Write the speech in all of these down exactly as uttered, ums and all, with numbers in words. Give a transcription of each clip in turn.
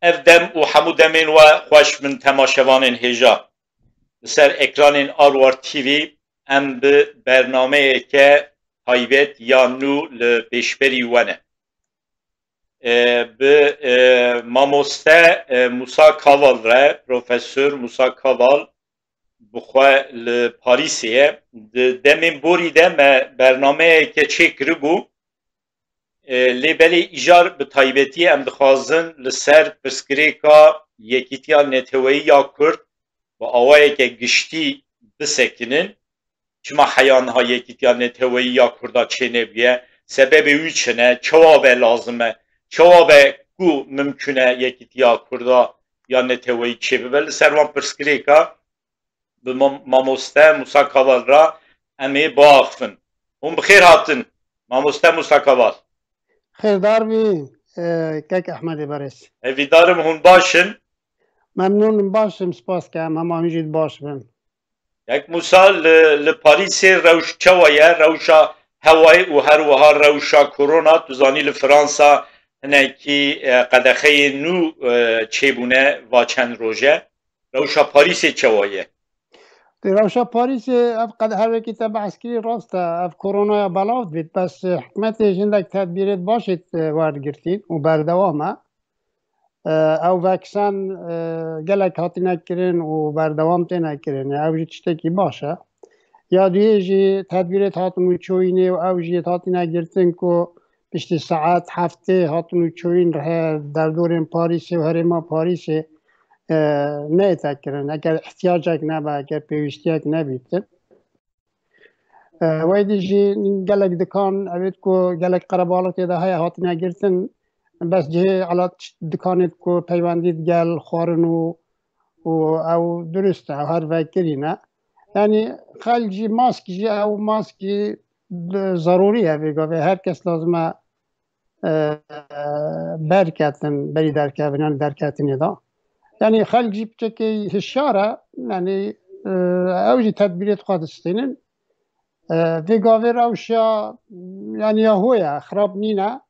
Ev dem û hemû demên we xweş bin temaşevanên hêja. Li ser ekranên Arwar T V em bi bernameyeke taybet ya nû li pêşberî we ne. E, bi, e, mamoste, e, Musa Kaval re, Profesor Musa Kaval bi xwe li Parîsê ye. Di demên borî de me bernameyeke çêkiribû. E, lê belê îcar bi taybetî em dixwazin li ser pirsgirêka Yekîtiya Neteweyî ya Kurd bi awayeke giştî bisekinin. Çima heya niha Yekîtiya Neteweyî ya Kurda çênebûye? Sebebê wî çi ne? Çawa be lazim e? Çawa be ku mimkun e Yekîtiya Kurda ya Neteweyî çêbibe? Li ser van pirsgirêka bi mam-, mamoste Musa Kaval re em ê biaxivin. Hûn bi xêr hatin, mamoste Musa Kaval. Xêrdar bî, e, kek Ehmedê berêz. Hêvîdar im hûn baş in. Memnûn im, baş im, spas ke em hema hûn jî baş bin. Kek Musa, li, li Parîsê rewş çawa ye? Rewşa hewayê û her wiha rewşa korona, tu zanî li Fransa hinekî, e, qedexeyên nû, e, çêbûne va çend roje. Rewşa Parîsê çawa ye? Di rewşa Parîsê ev qed-, her wekî te behs kirî rast e, ev koronaya belav dibît, bes, e, hikûmetê hindek tedbîrêt başêt, e, werdigirtîn û berdewam e. E, ew veksen, e, gelek hatine kirin û berdewam têne kirin. Ew jî tiştekî baş e. Ya duyê jî tedbîrêt hatin û çoyînê û ew jî hatine girtin ku piştî saet heftê hatin û çoyîn re derdorên Parîsê û herêma Parîsê, e, neyête kirin. Eger ihtiyacek nebe, eger pêwîstiyek nebîtin. E, wey dî jî gelek dikan, evêt ku gelek qerebalixê de heye hatine girtin, bes cihê elat dikanêt ku peywendî digel xwarin û, û ew durist e, ew her vekirî ne. Yanî xelk jî mask jî, ew mask jî bi zerûrî ye vê gavê. Her kes lazim e, e, berketin, berî derkevin, yanî derketinê de. Yanî xelk jî piçekê hişyar e, yanî, e, ew jî tedbîrêt xwe distînin. E, vê gavê rewşa, yanî ya ho ye, xirab nîne.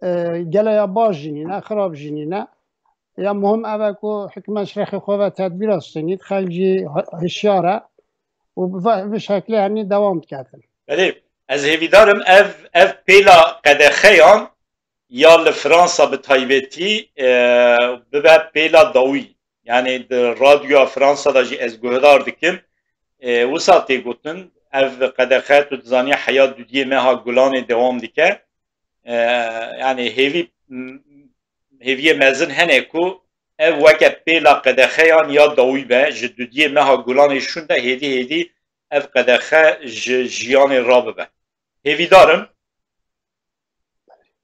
E, gele ya baş jî nîne, xirab jî nîne. Ya muhim ev e ku hikûmet ji rexê xwe ve tedbîra stînît, xelk jî hi-, hişyar e û bi ve-, bi şeklê henî dewam diketin. Belê, ez hêvîdar im ev, ev pêla qedexeyan ya li Fransa bi taybetî, e, bibe pêla dawî. Yanî di radyoya Fransa de jî ez guhdar dikim, e, wisa tê gotin, ev qedexe tu dizaniye heya dudiyê meha Gulanê dewam dike. E, yanî hêvî, hêviyê mezin hene ku ev weke pêla qedexeyan ya dawî be, ji dudiyê meha Gulanê şûnde hêdî hêdî ev qedexe ji jiyanê rabibe. Hêvîdar im.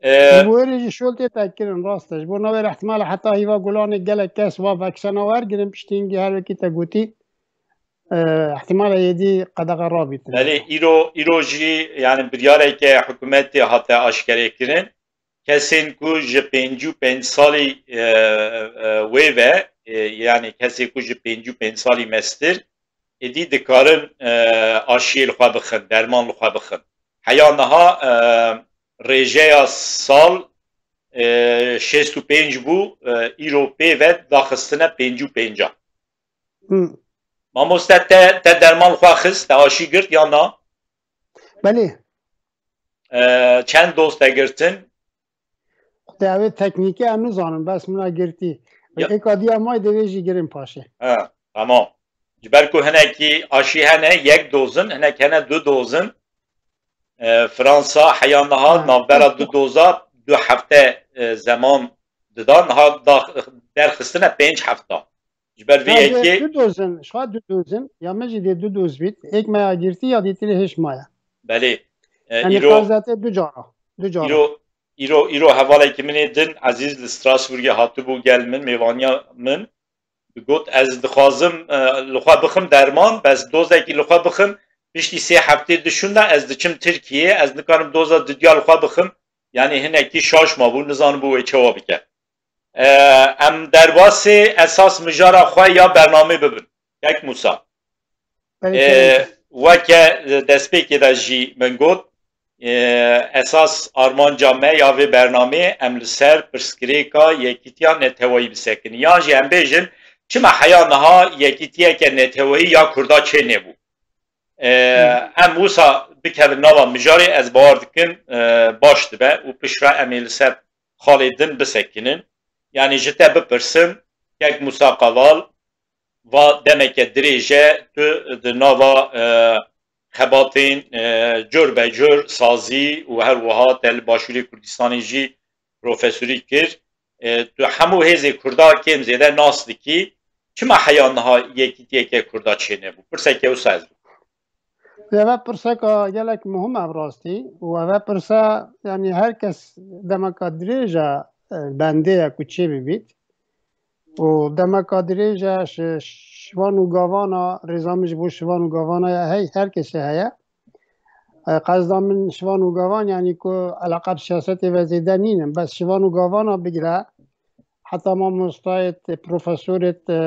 E, Ji bo wê re jî şol tê tekirin, rast e. Ji bo navê re ihtimale heta hîva Gulanê gelek kes va veksena wergirin, piştî hingî her wekî te gotî, e, ihtimale êdî qedexe rabîtin. Belê, îro, îro jî, yani, biryareke hikûmetê hate aşkerekirin. Kesên ku ji pêncî û pênc salî, e, e, wê ve, e, yani, kesê ku ji pêncî û pênc salî mestir, êdî dikarin, e, aşiyê li xwe bixin, derman li xwe bixin. Heya niha, e, rêjeya sal, e, şêst û pênc bû, e, îro pê ve daxistine pêncî û pênc a. Hmm. Mamoste, te, te derman li xwe xist, te aşî girt yan na? Belê. E, çend doz te girtin? Xwedê ew ê teknîkê em nizanin, bes min a girtî. Ya. Êka diya may divê jî girin paşê. Ha, tamam. Ji ber ku hinekî aşî hene yek dozin, hinek hene du dozin. E, Fransa heya niha Ha. navbera du doza du hefte, e, zeman dida. Niha da, derxistine pênc hefta. Ji ber vê Ha, yekê dê du dozin, ji xwe du dozin. Ya min jî dê du doz bît. Êk me ya girtî ya dîtirê hêş maye. Belê. E, Yanî îro, qazete du cara. Du cara. îro, îro, îro hevalekî min ê din Ezîz li Strasbourgê hatibû gel min, mêvaniya min. Digot, ez dixwazim, e, li xwe bixim derman, bes dozekî li xwe bixim, piştî sê heftê dişûnde ez diçim Tirkiyê, ez nikarim doza didiya li xwe bixim. Yanî hinekî şaş mabû, nizanibû wê çawa bike. E, em derbasê esas mijara xwe ya bernamê bibin. Kek Musa. Belê, E, tabii ki. Weke destpêkê de jî min got, e, esas armanca me ya vê bernameyê em li ser pirsgirêka yekîtiya neteweyî bisekinin. Yan jî em bêjin, çima heya niha yekîtiyeke neteweyî ya Kurda çê nebû? E, Em wisa bikevin nava mijarê, ez bawer dikim, e, baş dibe û piştre em ê li ser xalê din bisekinin. Yanî ji te bipirsim, kek Musa Kaval, va demeke dirêj e tu di nava, e, xebatên, e, cur be cur, sazî û her wiha te li Başûrê Kurdistanê jî profesorî kir. E, tu hemû hêzê Kurda kêm zêde nas dikî. Çima heya niha yekîtiyeke Kurda çênebû? Pirseke wisa ez bikim. Eve pirseka gelek muhim e bi rastî û eve pirse, yanî her kes demeka dirêj e, e, bendê ye ku çê bibît. Û demeka dirêj e şi-, şivan û gavana, rêza min ji bo şivan û gavana ya hey, her kesê heye. E, qezda min şivan û gavan, yanî ku eleqa bi siyasetê ve zêde nînin. Bes şivan û gavana bigire, heta mamostayê, profesorê, e,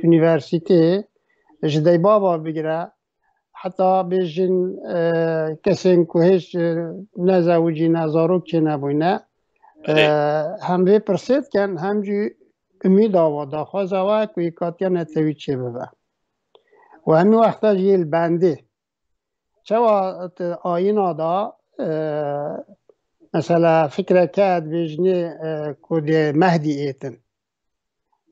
unîversîtê, ji deybaba bigire, heta bêjin, e, kesên ku hêj, e, nezewicîne, zarok çênebûyne, e, Belê. Hem vê pirsê dikin, hem jî umîda wa, daxwaza wa ku yekatiya netewî çêbibe. Û hemî wexta jî yê li bendê. Çawa tu ayîna da, e, mesela fikreke dibêjinê, e, ku dê Mehdî êtin.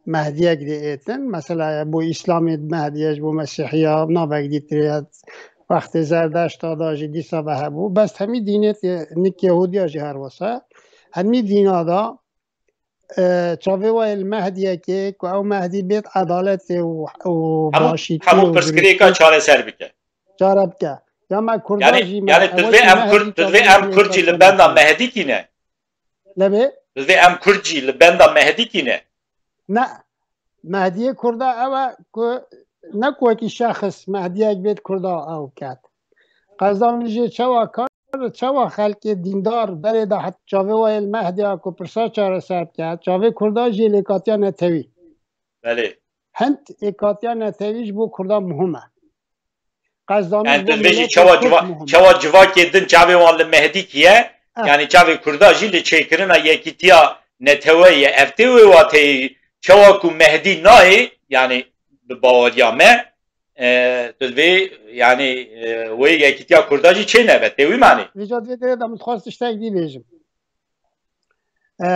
Mehdiyek dê êtin. Mesela bo Îslamê Mehdiye ji bo Mesîhiya navek dîtirê ye. Wextê Zerdeşta da jî dîsa ve hebû. Bes hemî dînê tê, nik Yehudiya jî her wisa. Hemî dîna da, e, çavê wa yê li Mehdiyekê ku ew Mehdî bêt edaletê û, û Hemû, başîtî hemû û pirsgirêka durustî çareser bike. Çare bike. Ya me Kurda Yanî, jî me yanî tu ewa divê jî em Kurd, Mehdî tu divê çavê em jî Kurd jî li benda Mehdî kîne? Lebê? Tu divê em Kurd jî li benda Mehdî kîne? Ne. Mehdiyê Kurda ew e ku ne ku wekî şexs Mehdiyek bêt Kurda ew ket. Qezda min jê çawa kar, çawa xelkê dîndar berê de het çavê wa yê li Mehdiya ku pirsa çareser bike, çavê Kurda jî lêkatiya netewî. Belê. Hind êkatiya netewî ji bo Kurda muhim e. Qezda min Yani ji bo tu dibêjî miletê çawa Kurd civa-, muhim e. Çawa civakê din çavê wan li Mehdî kiye, Eh. Yani çavê Kurda jî li çêkirina yekîtiya neteweyê ye. Ev tê wê wateyê çawa ku Mehdî nayê, yani bi baweriya me, e, tu divê, yani, e, wê yekîtiya Kurda jî çê nebe. Tê wî manê? Vêca divê derê de min dixwest tiştek dî bêjim. E,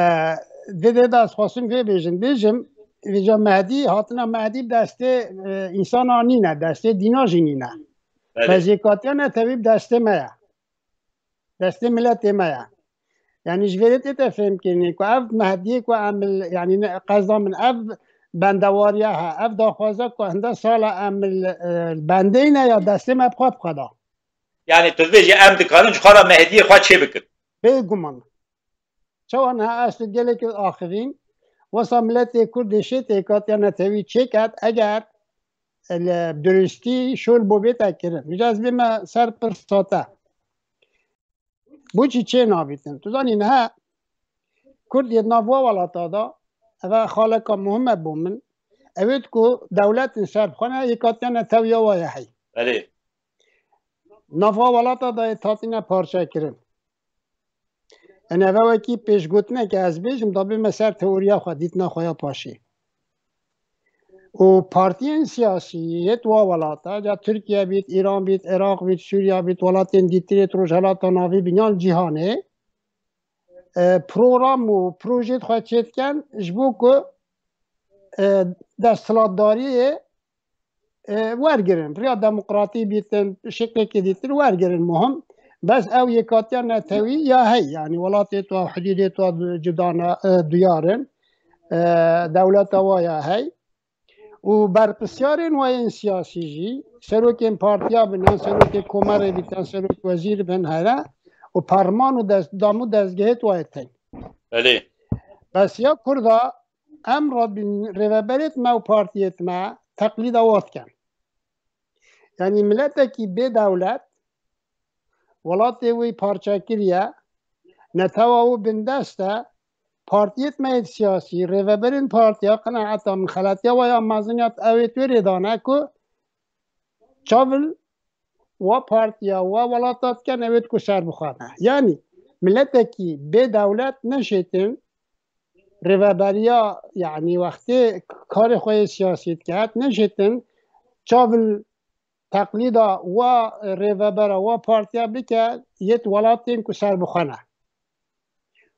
Vê derê de ez xwestim vê bêjim. Bêjim, vêca Mehdî, hatina Mehdî bi destê, e, însana nîne, destê dîna jî nîne. Belê. Bezêkatiya netewî bi destê me ye. Destê miletê me ye. Yani ji vê re tête fêhmkirinê ku ev Mehdiyê ku em li, yani ne, qezda min ev bendewariya he, ev daxwaza ku hinde sala em li, e, bendeyne ya destê me bi xwe bi xwe da. Yani tu dibêjî em dikarin ji xwe re Mehdiyê xwe çê bikin. Bêguman. Çawa niha ez tu gelekî axivîn, wesa miletê Kurd dê şê têkatiya netewî çêket, eger li durustî şol bo bête kirin. Vêca ez bême ser pirsa te. Boçî çê nabîtin? Tu zanî niha Kurd yê di nav wa welata de, eve xaleka muhim e bo min, ew ê ku dewletin ser bi xwe ne yekatiya netewiya wa ye hey. Belê. Nav wa welata de yê hatine parçekirin. Ene ve wekî pêşgotineke ez bêjim, da bême ser teoriya xwe, dîtina xwe ya paşê. Û partiyên siyasî yêt wa welata, ca Tirkiye bît, Îran bît, Iraq bît, Sûriye bît, welatên dîtirêt Rojhelata Navî bîn yan cîhanê, e, program û projêt xwe çêdikin ji bo ku, e, desthilatdariyê e, wergirin. Riya demokratî bîtin, şeklekê dîtir wergirin muhim. Bes ew yekatiya netewî ya hey, yani welatê tu, hududê tu cuda ne, e, duyar in. E, dewleta wa ya hey. Û berpisyarên wa yên siyasî jî, serokên partiya bin, yan serokê komerê bîtin, yan serok wezîr bin here. Û parman û dest, dam û dezgehê tu wa yê tên. Belê. Bes ya Kurda, em radibin rêveberêt me û partiyêt me teqlîda wa dikin. Yanî miletekî bê dewlet, welatê wî parçe kiriye, netewa wî bindest e, partiyêt me yêt siyasî, rêveberên partiya, qenaeta min xeletiya wa ya mezin ya ew ê wê rê dane ku çavil wa partiya, wa welata diken, ew ê ku serbixwe ne. Yanî miletekî bê dewlet neşêtin rêveberiya, yanî wextê karê xwe yê siyasî dike, neşêtin çavil teqlîda wa rêvebera, wa partiya bike, yêt welatên ku serbixwe ne.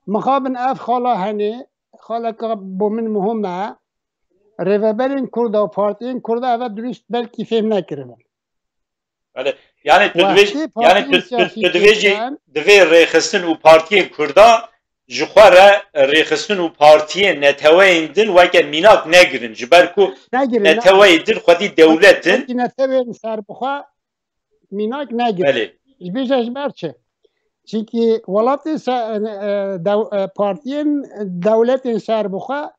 Mixabin ev xala henê, xaleka bo min muhim e, rêveberên Kurda û partiyên Kurda eve dirust belkî fêm nekiribin. Belê. Yani tu divê, Wextê yani tu, partiyên tu, siyasî tu divê jî, têkilin, divê rêxistin û partiyên Kurda ji xwe re rêxistin û partiyên neteweyên din weke mînak negirin. Ji ber ku negirin, ne. neteweyê din xwedî dewlet in. Wekî netewên serbixwe mînak negirin. Belê. Ji bêje ji ber çi? Çinkî welatê se, e, dew, e, partiyên dewletên serbixwe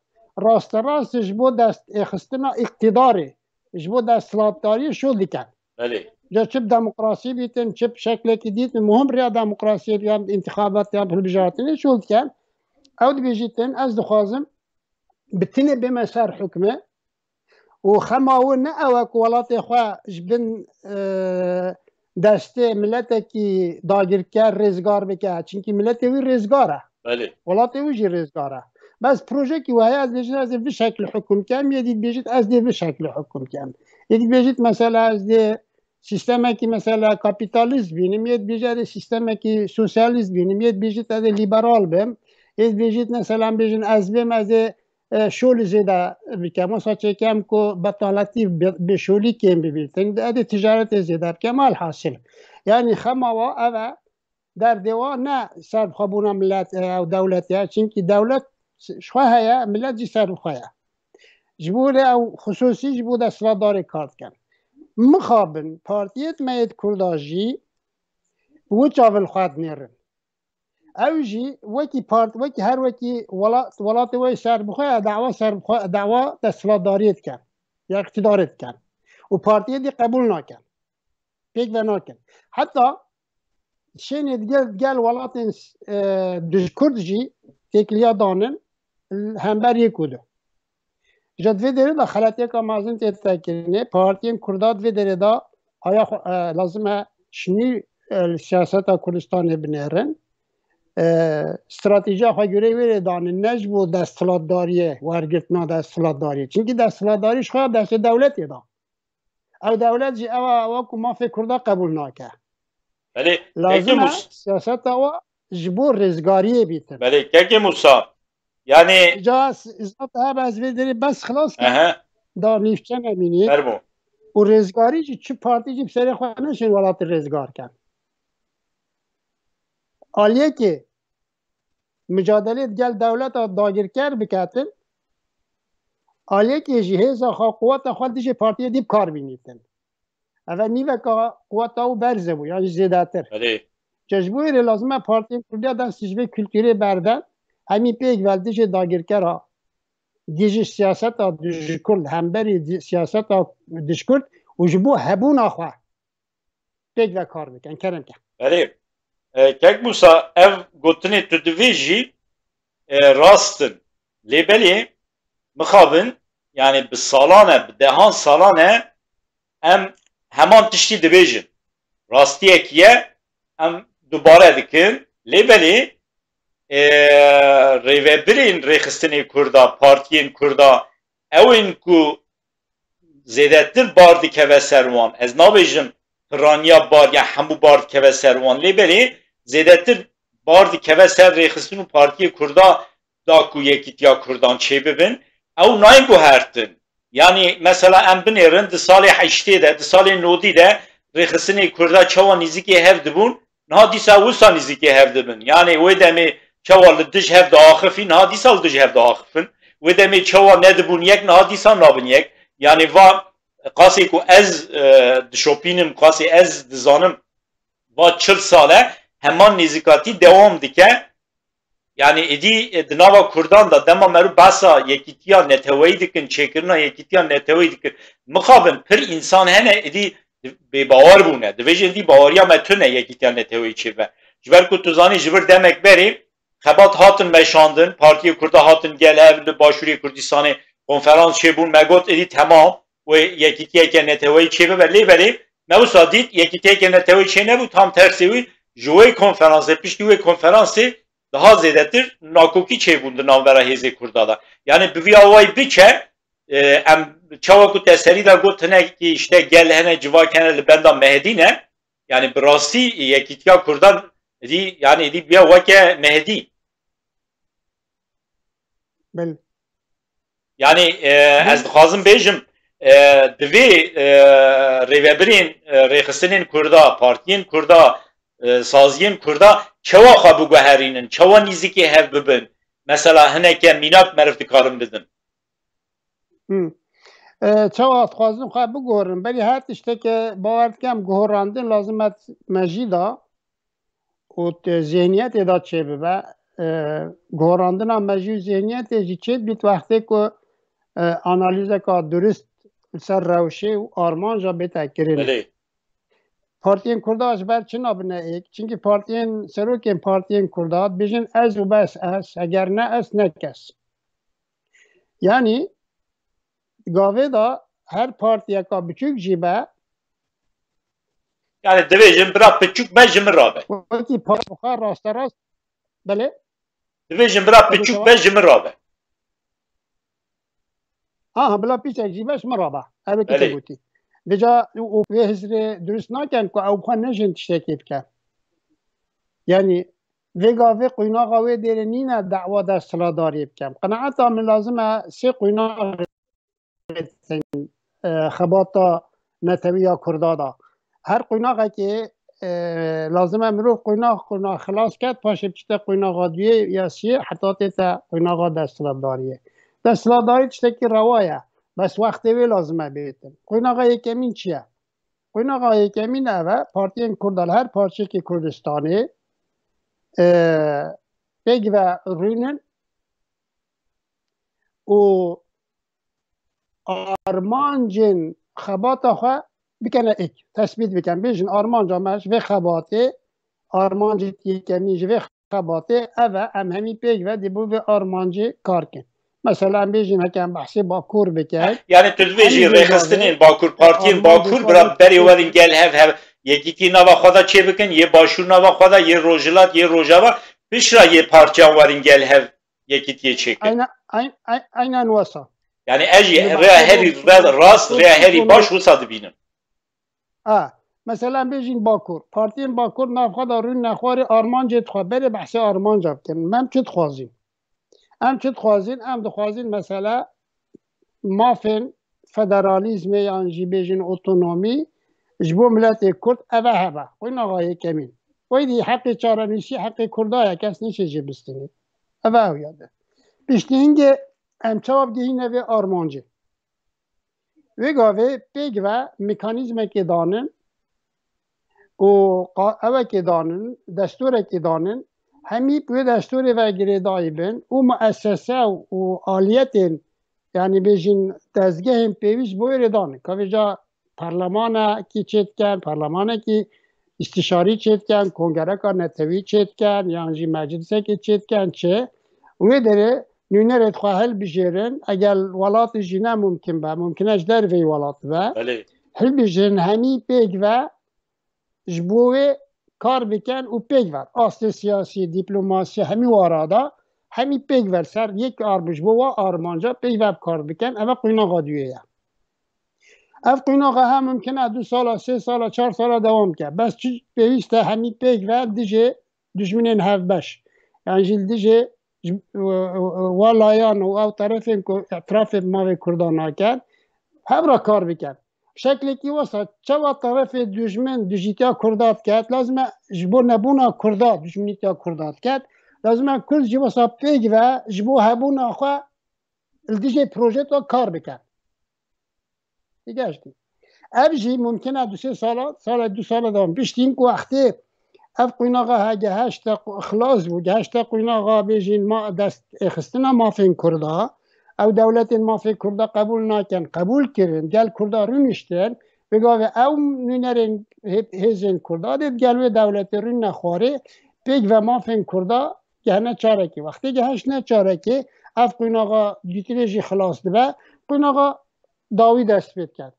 rasterast ji bo destêxistina îqtîdarê, ji bo desthilatdariyê şol dikin. Belê. Ya çi bi demokrasî bîtin, çi bi şeklekî dîtin, muhim riya demokrasiyê yan întixabat yan hilbijartinê şol dikin. Ew dibêjîtin, ez dixwazim bi tinê bême ser hukme û xema wî ne ew e ku welatê xwe ji bin, e, destê miletekî dagirker rêzgar bike. Çinkî miletê wî rêzgar e. Belê. Welatê wî jî rêzgar e. Bes projekî we heye, ez dibêjim ez ê vî şeklî hukum kem, yê dî dibêjit ez dê vî şeklî hukum kem. Yê dî dibêjit mesela ez dê sîstemekî mesela kapîtalîst bînim, yê dibêjit ez ê sîstemekî sosyalîst bînim, yê dibêjit ez ê lîberal bim, yê dibêjit mesela bêjin ez bêm ez ê, e, şolî zêde bikem. Wisa çêkem ku betaletî bi, bi şolî kêm bibîtin. Ez ê ticaretê zêde bikem. Alhasil. Yanî xema wa ev e, derdê wa ne serbixwebûna milet, e, ew dewlet e. Çinkî dewlet ji xwe heye, milet jî serbixwe ye. Ji bo lê ew xisûsî ji bo desthilatdarê kar dikin. Mixabin partiyêt me yêt Kurda jî wi çavil xwe dinêrin. Ew jî wekî part, wekî her wekî welat, welatê we serbixwe ye, dawa serbixwe, dawa desthilatdariyê dikin. Ya îqtîdarê dikin. Û partiyê dî qebûl nakin. Pêk ve nakin. Heta şênê digel, gel welatên, e, dijkurd jî têkiliya danin hember yê ku du. Ji vê derê de xeletiyeka mezin tê tekirinê, partiyên Kurda di vê derê de aya xwe, e, lazim e şinî, e, li siyaseta Kurdistanê binêrin. E, stratejiya xwe göre wê rê danin, ne ji bo desthilatdariyê, wergirtina desthilatdariyê. Çinkî desthilatdarî ji xwe destê dewletê de. Ew dewlet jî ewa, ewa ku mafê Kurda qebûl nake. Belê, Lazim e Mus- siyaseta wa ji bo rêzgariyê bîtin. Belê, kekê Musa. Yani, Ca s-, îzaf daha ez vê derê bes xilas ke aha, da nîvçe nemînî. Fermo. Û rêzgarî jî çi partî jî bi serê xwe neşên welatê rêzgar ken. Aliyekê micadelê digel dewleta dagirker biketin, aliyekê jî hêza xwe, quweta xwe dijê partiyê dî bi kar bînîtin. Eve nîveka quweta û berze bû, yan jî zêdetir. Belê. Ji bo wê rê lazim e partiyên Kurdiya dest ji vê kulturê berden, hemî pêk ve dijê dagirkera, dijî siyaseta dijkurd, hemberî di-, siyaseta dijkurd û ji bo hebûna xwe pêk ve kar bikin. Kerem ke. Belê. E, Kek Musa, ev gotinê tu divê jî, e, rast in. Lê belê mixabin, yani bi salan e, bi dehan salan e, em heman tiştî dibêjin. Rastiyek ye, em dubare dikin. Lê belê, e, rêvebirên rêxistinê Kurda, partiyên Kurda, ew ên ku zêdetir bar dikeve ser wan. Ez nabêjim piraniya bar ya hemû bar dikeve ser wan. Lê belê zêdetir bar dikeve ser rêxistin û partiyê Kurda da ku yekîtiya Kurdan çêbibin. Ew nayên guhertin. Yanî mesela em binêrin di salê heştê de, di salê nodî de rêxistinê Kurda çawa nîzikê hev dibûn, niha dîsa wisa nîzikê hev dibin. Yanî wê demê çawa li dij hev diaxifî, niha dîsa li dij hev diaxifin. Wê demê çawa nedibûn yek, niha dîsa nabin yek. Yanî va qasê ku ez, e, dişopînim, qasê ez dizanim, va çil sal e heman nêzîkatî dewam dike. Yanî êdî, e, di nava Kurdan de dema meriv behsa yekîtiya neteweyî dikin, çêkirina yekîtiya neteweyî dikin, mixabin pir însan hene êdî bêbawer bûne. Divê jî êdî baweriya me tune yekîtiya neteweyî çêbe. Ji ber ku tu zanî ji vir demek berê xebat hatin meşandin, partiyê Kurda hatin gel hev li Başûrê Kurdistanê konferans çêbûn, me got êdî temam, wê yekîtiyeke neteweyî çêbibe. Lê belê Me wisa dît, yekîtiyeke neteweyî çênebû, tam tersê wî, ji wê konferansê, piştî wê konferansê daha zêdetir nakokî çêbûn di navbera hêzê Kurda de. Yani bi vî awayî biçe, e, em çawa ku te serî de got, hinekî işte gel hene, civak hene li benda Mehdî ne. Yani bi rastî yekîtiya Kurdan êdî, yani êdî bûye weke Mehdî. Belê. Yani e, ez dixwazim bêjim, e, divê e, rêvebirên e, rêxistinên Kurda, partiyên Kurda, e, saziyên Kurda çawa xwe biguherînin, çawa nîzikê hev bibin? Mesela hineke mînak meriv dikarin bidin. Hmm. E, çawa dixwazin xwe biguherin? Belê her tiştekê bawer dikem guherandin lazim e mejî da û te-, zihniyetê de çêbibe. E, guherandina mejî û zihniyetê jî çêdibît wextê ku e, analîzeka durist li ser rewşê û armanca bête kirin. Belê. Partiyên Kurda ji ber çi nabine êk? Çimkî partiyên, serokên partiyên Kurda dibêjin ez û bes ez, eger ne ez ne kes. Yanî gavê de her partiyeka biçûk jî be. Yani dibêjin bira piçûk be ji min rabe. Wekî partoxa rasterast, belê. Dibêjin bira piçûk be ji min rabe. Ha, ha, bila piçek jî be ji min rabe. Ev ê te gotî. Vêca û vê hizrê durist nakin ku ew xwe nejin tiştekê bike. Yanî vê gavê qunaxa wê dêrê nîne dawa desthilatdariyê bikin. Qenaeta min lazim e sê qunax e, xebata netewî ya Kurda da. Her qunaxekê e, lazim e mirov qunax qunax xilas ket, paşê biçite qunaxa duyê ya siyê heta tête qunaxa desthilatdariyê. Desthilatdarî tiştekî rewa ye. Bes wextê wê lazim e bêtin. Qunaxa yekemîn çi ye? Qunaxa yekemîn ev e, partiyên Kurda li her parçeyekê Kurdistanê e, pêk ve rûnin û armancên xebata xwe bikene êk, tesbît bikin. Bêjin armanca me ji vê xebatê, armancê yekemîn ji vê xebatê ev e, em hemî pêk ve dê bo vê armancê kar kin. Mesela em bêjin heke em behsê Bakur bikin. Yani tu dibêjî rêxistinên Bakur, partiyên Bakur bira berê werin gel hev hev yekîtî nava xwe de çêbikin, yê Başûr nava xwe de, yê Rojhilat, yê Rojava, pişra yê parçeyan werin gel hev yekîtiyê çêkin. Aynen, aynen wesa. Yani ez jî rêya herî rast, rêya herî baş wisa dibînim. A, mesela bêjin Bakur. Partiyên Bakur navxwe de rûn nexwarê armancê dixwe. Berê behsê armanca bikin. Em çi dixwazîn? Em çi dixwazîn? Em dixwazîn mesela mafên federalîzmê yan jî bêjin otonomî ji bo miletê Kurd eve hebe. Qunaxa yekemîn. Weydî heqê çarenûsî heqê Kurda ye, kes nêşê jê bistînî. Eve ew ya de. Piştî hingê em çawa bigihîne vê armancê? Wê gavê pêk ve mekanîzmekê danin û qa-, ewekê danin, destûrekê danin, hemî bi wê destûrê ve girêdayî bin û muessese û aliyetên, yanî bêjin dezgehên pêwîst bo wê rê danin. Ka vêca perlemanekî çêdikin, perlemanekî îstişarî çêdikin, kongereka netewî çêdikin, yan jî meclisekê çêdikin çi. Wê derê nûnerê xwe hilbijêrin, eger welatê jî ne mumkin be, mumkin e ji derveyî welat be, Belê. hilbijêrin hemî pêk ve ji bo wê kar bikin û pêk ve astê siyasî, dîplomasî hemî wara da hemî pêk ve ser yek arm ji bo wa armanca pêk ve bi kar bikin. Eve qunaxa duyê ye. Ev qunaxa hem mumkin e du sala, sê sala, çar sala dewam bike. Bes çi pêwîst e hemî pêk ve dijê dijminên hevbeş. Yan jî li dijê ji, wa layan û ew terefên ku îtirafê bi mafê Kurdan nakin, hev re kar bikin. Şeklekî wesa çawa terefê dijmin dijîtiya Kurda diket, lazim e ji bo nebûna Kurda, dijminîtiya Kurda diket, lazim e Kurd jî wesa pêk ve ji bo hebûna xwe li dijê projeto kar bikin. Digeştî. Ev jî mumkin e du sê sala, sala du sala dewam. Piştî ku wextê ev qunaxa hege heşte qu-, xilas bû, heşte qunaxa bêjin ma dest êxistina mafên Kurda, ew dewletên mafê Kurda qebûl nakin, qebûl kirin, gel Kurda rûniştin, vê gavê ew nûnerên hê-, hêzên Kurda dê gel wê dewletê rûn nexwarê, pêk ve mafên Kurda gehne çarekê. Wextê geheştine çarekê, ev qunaxa dîtirê jî xilas dibe, qunaxa dawî dest pê diket.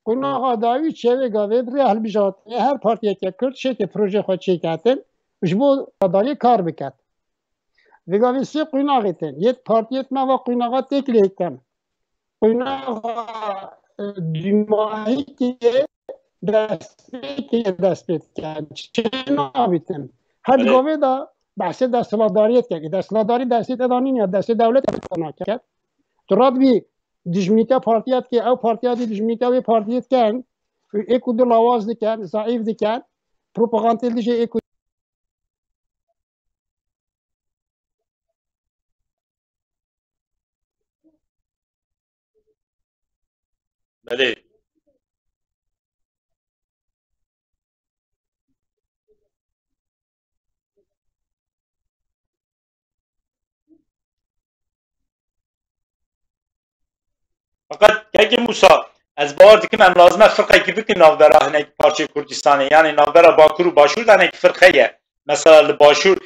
Qunaxa dawî çêvê gavê bi rê hilbijartinê her partiyeke Kurd şêkê proje xwe çêketin, ji bo radariyê kar biket. Vê gavê sê qunaxê tên. Yê partiyê me va qunaxa têkilê kem. Qunaxa, e, dûmahîkê destpêkê dest pê dikin. Çê nabîtin. Her di Belê. gavê de behsê desthilatdariyê dikin. Desthilatdarî destê te de nîne, destê dewletê de nake. Tu radibî dijminîka partiya dikê, ew partiya dî dijminîka wê partiyê dikin. Ê ku du lawaz dikin, zeîf dikin. Propagandê dijê ê ku Belê. Feqet kekê Mûsa, ez bawer dikim em lazim e firqekî bikin navbera hinek parçeyê Kurdistanê. Yanî navbera Bakur û Başûr de hinek firqe ye. Mesela li Başûr,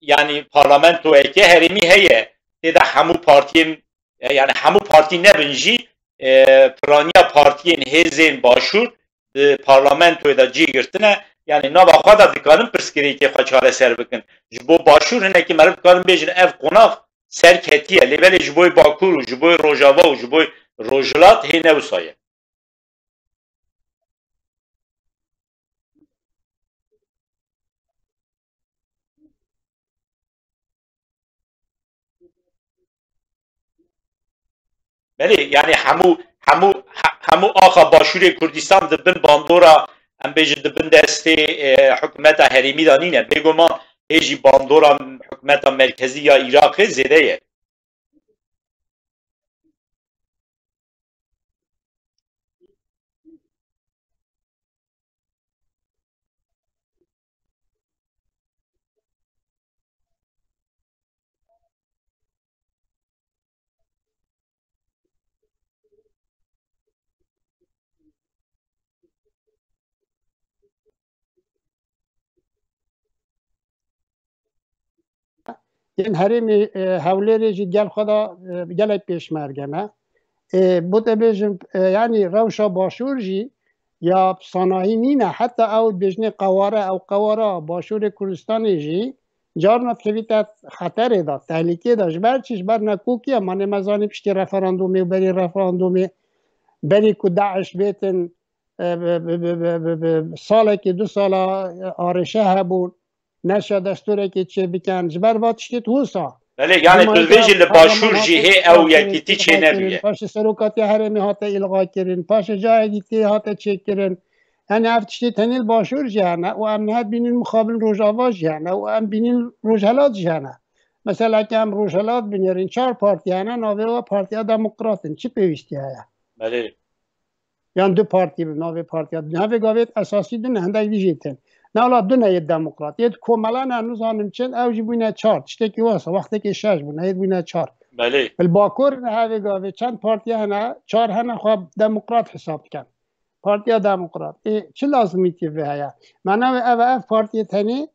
yanî parlamentoyeke herêmî heye. Tê de hemû partiyên, e, yanî hemû partî nebin jî, e, piraniya partiyên hêzên Başûr di parlamentoyê de cî girtine. Yanî nava xwe de dikarin pirsgirêkê xwe çareser bikin. Ji bo Başûr hinekî meriv dikarin bêjin ev qonax serketiye. Lê belê ji bo Bakur û ji bo Rojava û ji bo Rojhilat hê ne wisa ye. Belê, yanî hemû, hemû, he-, hemû axa Başûrê Kurdistan di bin bandora, em bêjin di bin destê, e, hikûmeta herêmî de nîne. Bêguman hê jî bandora hikûmeta merkezî ya Iraqê zêde ye. Yên herêmê, e, Hewlêrê jî gel xwe de, e, gelek pêşmerge ne. E, bo te bêjim, e, yanî rewşa Başûr jî ya sanahî nîne. Heta ew dibêjinê qeware, ew qewara Başûrê Kurdistanê jî carna dikevîte xeterê de, tehlîkê de. Ji ber çi? Ji ber nekokiya, ma nê me zanî piştî referandumê û berî referandumê, berî ku DAIŞ bêtin, e, bi, bi, bi salekî, du sala, e, arêşe hebûn, neşa destûrekê çê bikin. Ji ber va tiştê wisa. Belê, yanî tu dibêjî li Başûr jî hê ew yekîtî çê nebûye. Paşê serokatiya herêmê hate îlga kirin, paşê cayekî tê hate çêkirin. Yanî ev tiştê tenê li Başûr jî hene û em niha bînin mixabin Rojava jî hene û em bînin Rojhelat jî hene. Mesela ke em Rojhelat binêrin, çar partî hene, navê we Partiya Demokrat in. Çi pêwîstî heye? Belê. Yan du partî bi navê partiya. Hevê gavê esasî du ne, hindek dî jî tên. Ne wala du ne yê demokrat. Yê komela ne, nizanim çend, ew jî bûne çar. Tiştekî wesa, wextekê şeş bûne, yê bûne çar. Belê. Li Bakur ne hevê gavê çend partiya hene, çar hene xwe demokrat hesab dikin. Partiya Demokrat. Ê, çi lazimîtî vê heye? Mena wê ev e, ev partiyê tenê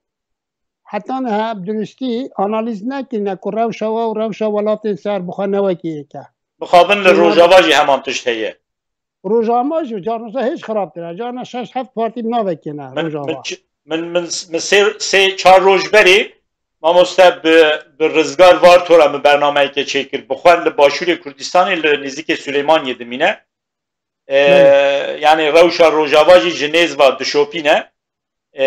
heta niha bi durustî analîz nekirine ku rewşa we û rewşa welatên ser bi xwe ne wekî yek e. Mixabin li Rojava jî heman tişt heye. Rojava jî carna hêj xirabtir e. Carna şeş heft partî bi navekê ne Rojava. Min, min, min sê, sê çar roj berê mamoste bi, bi Rizgar Vartora min bernameyeke çêkir. Bi xwe li Başûrê Kurdistanê li nêzîkê Silêmaniyê dimîne. E, Belê. Yanî rewşa Rojava jî ji nêz ve dişopîne. E,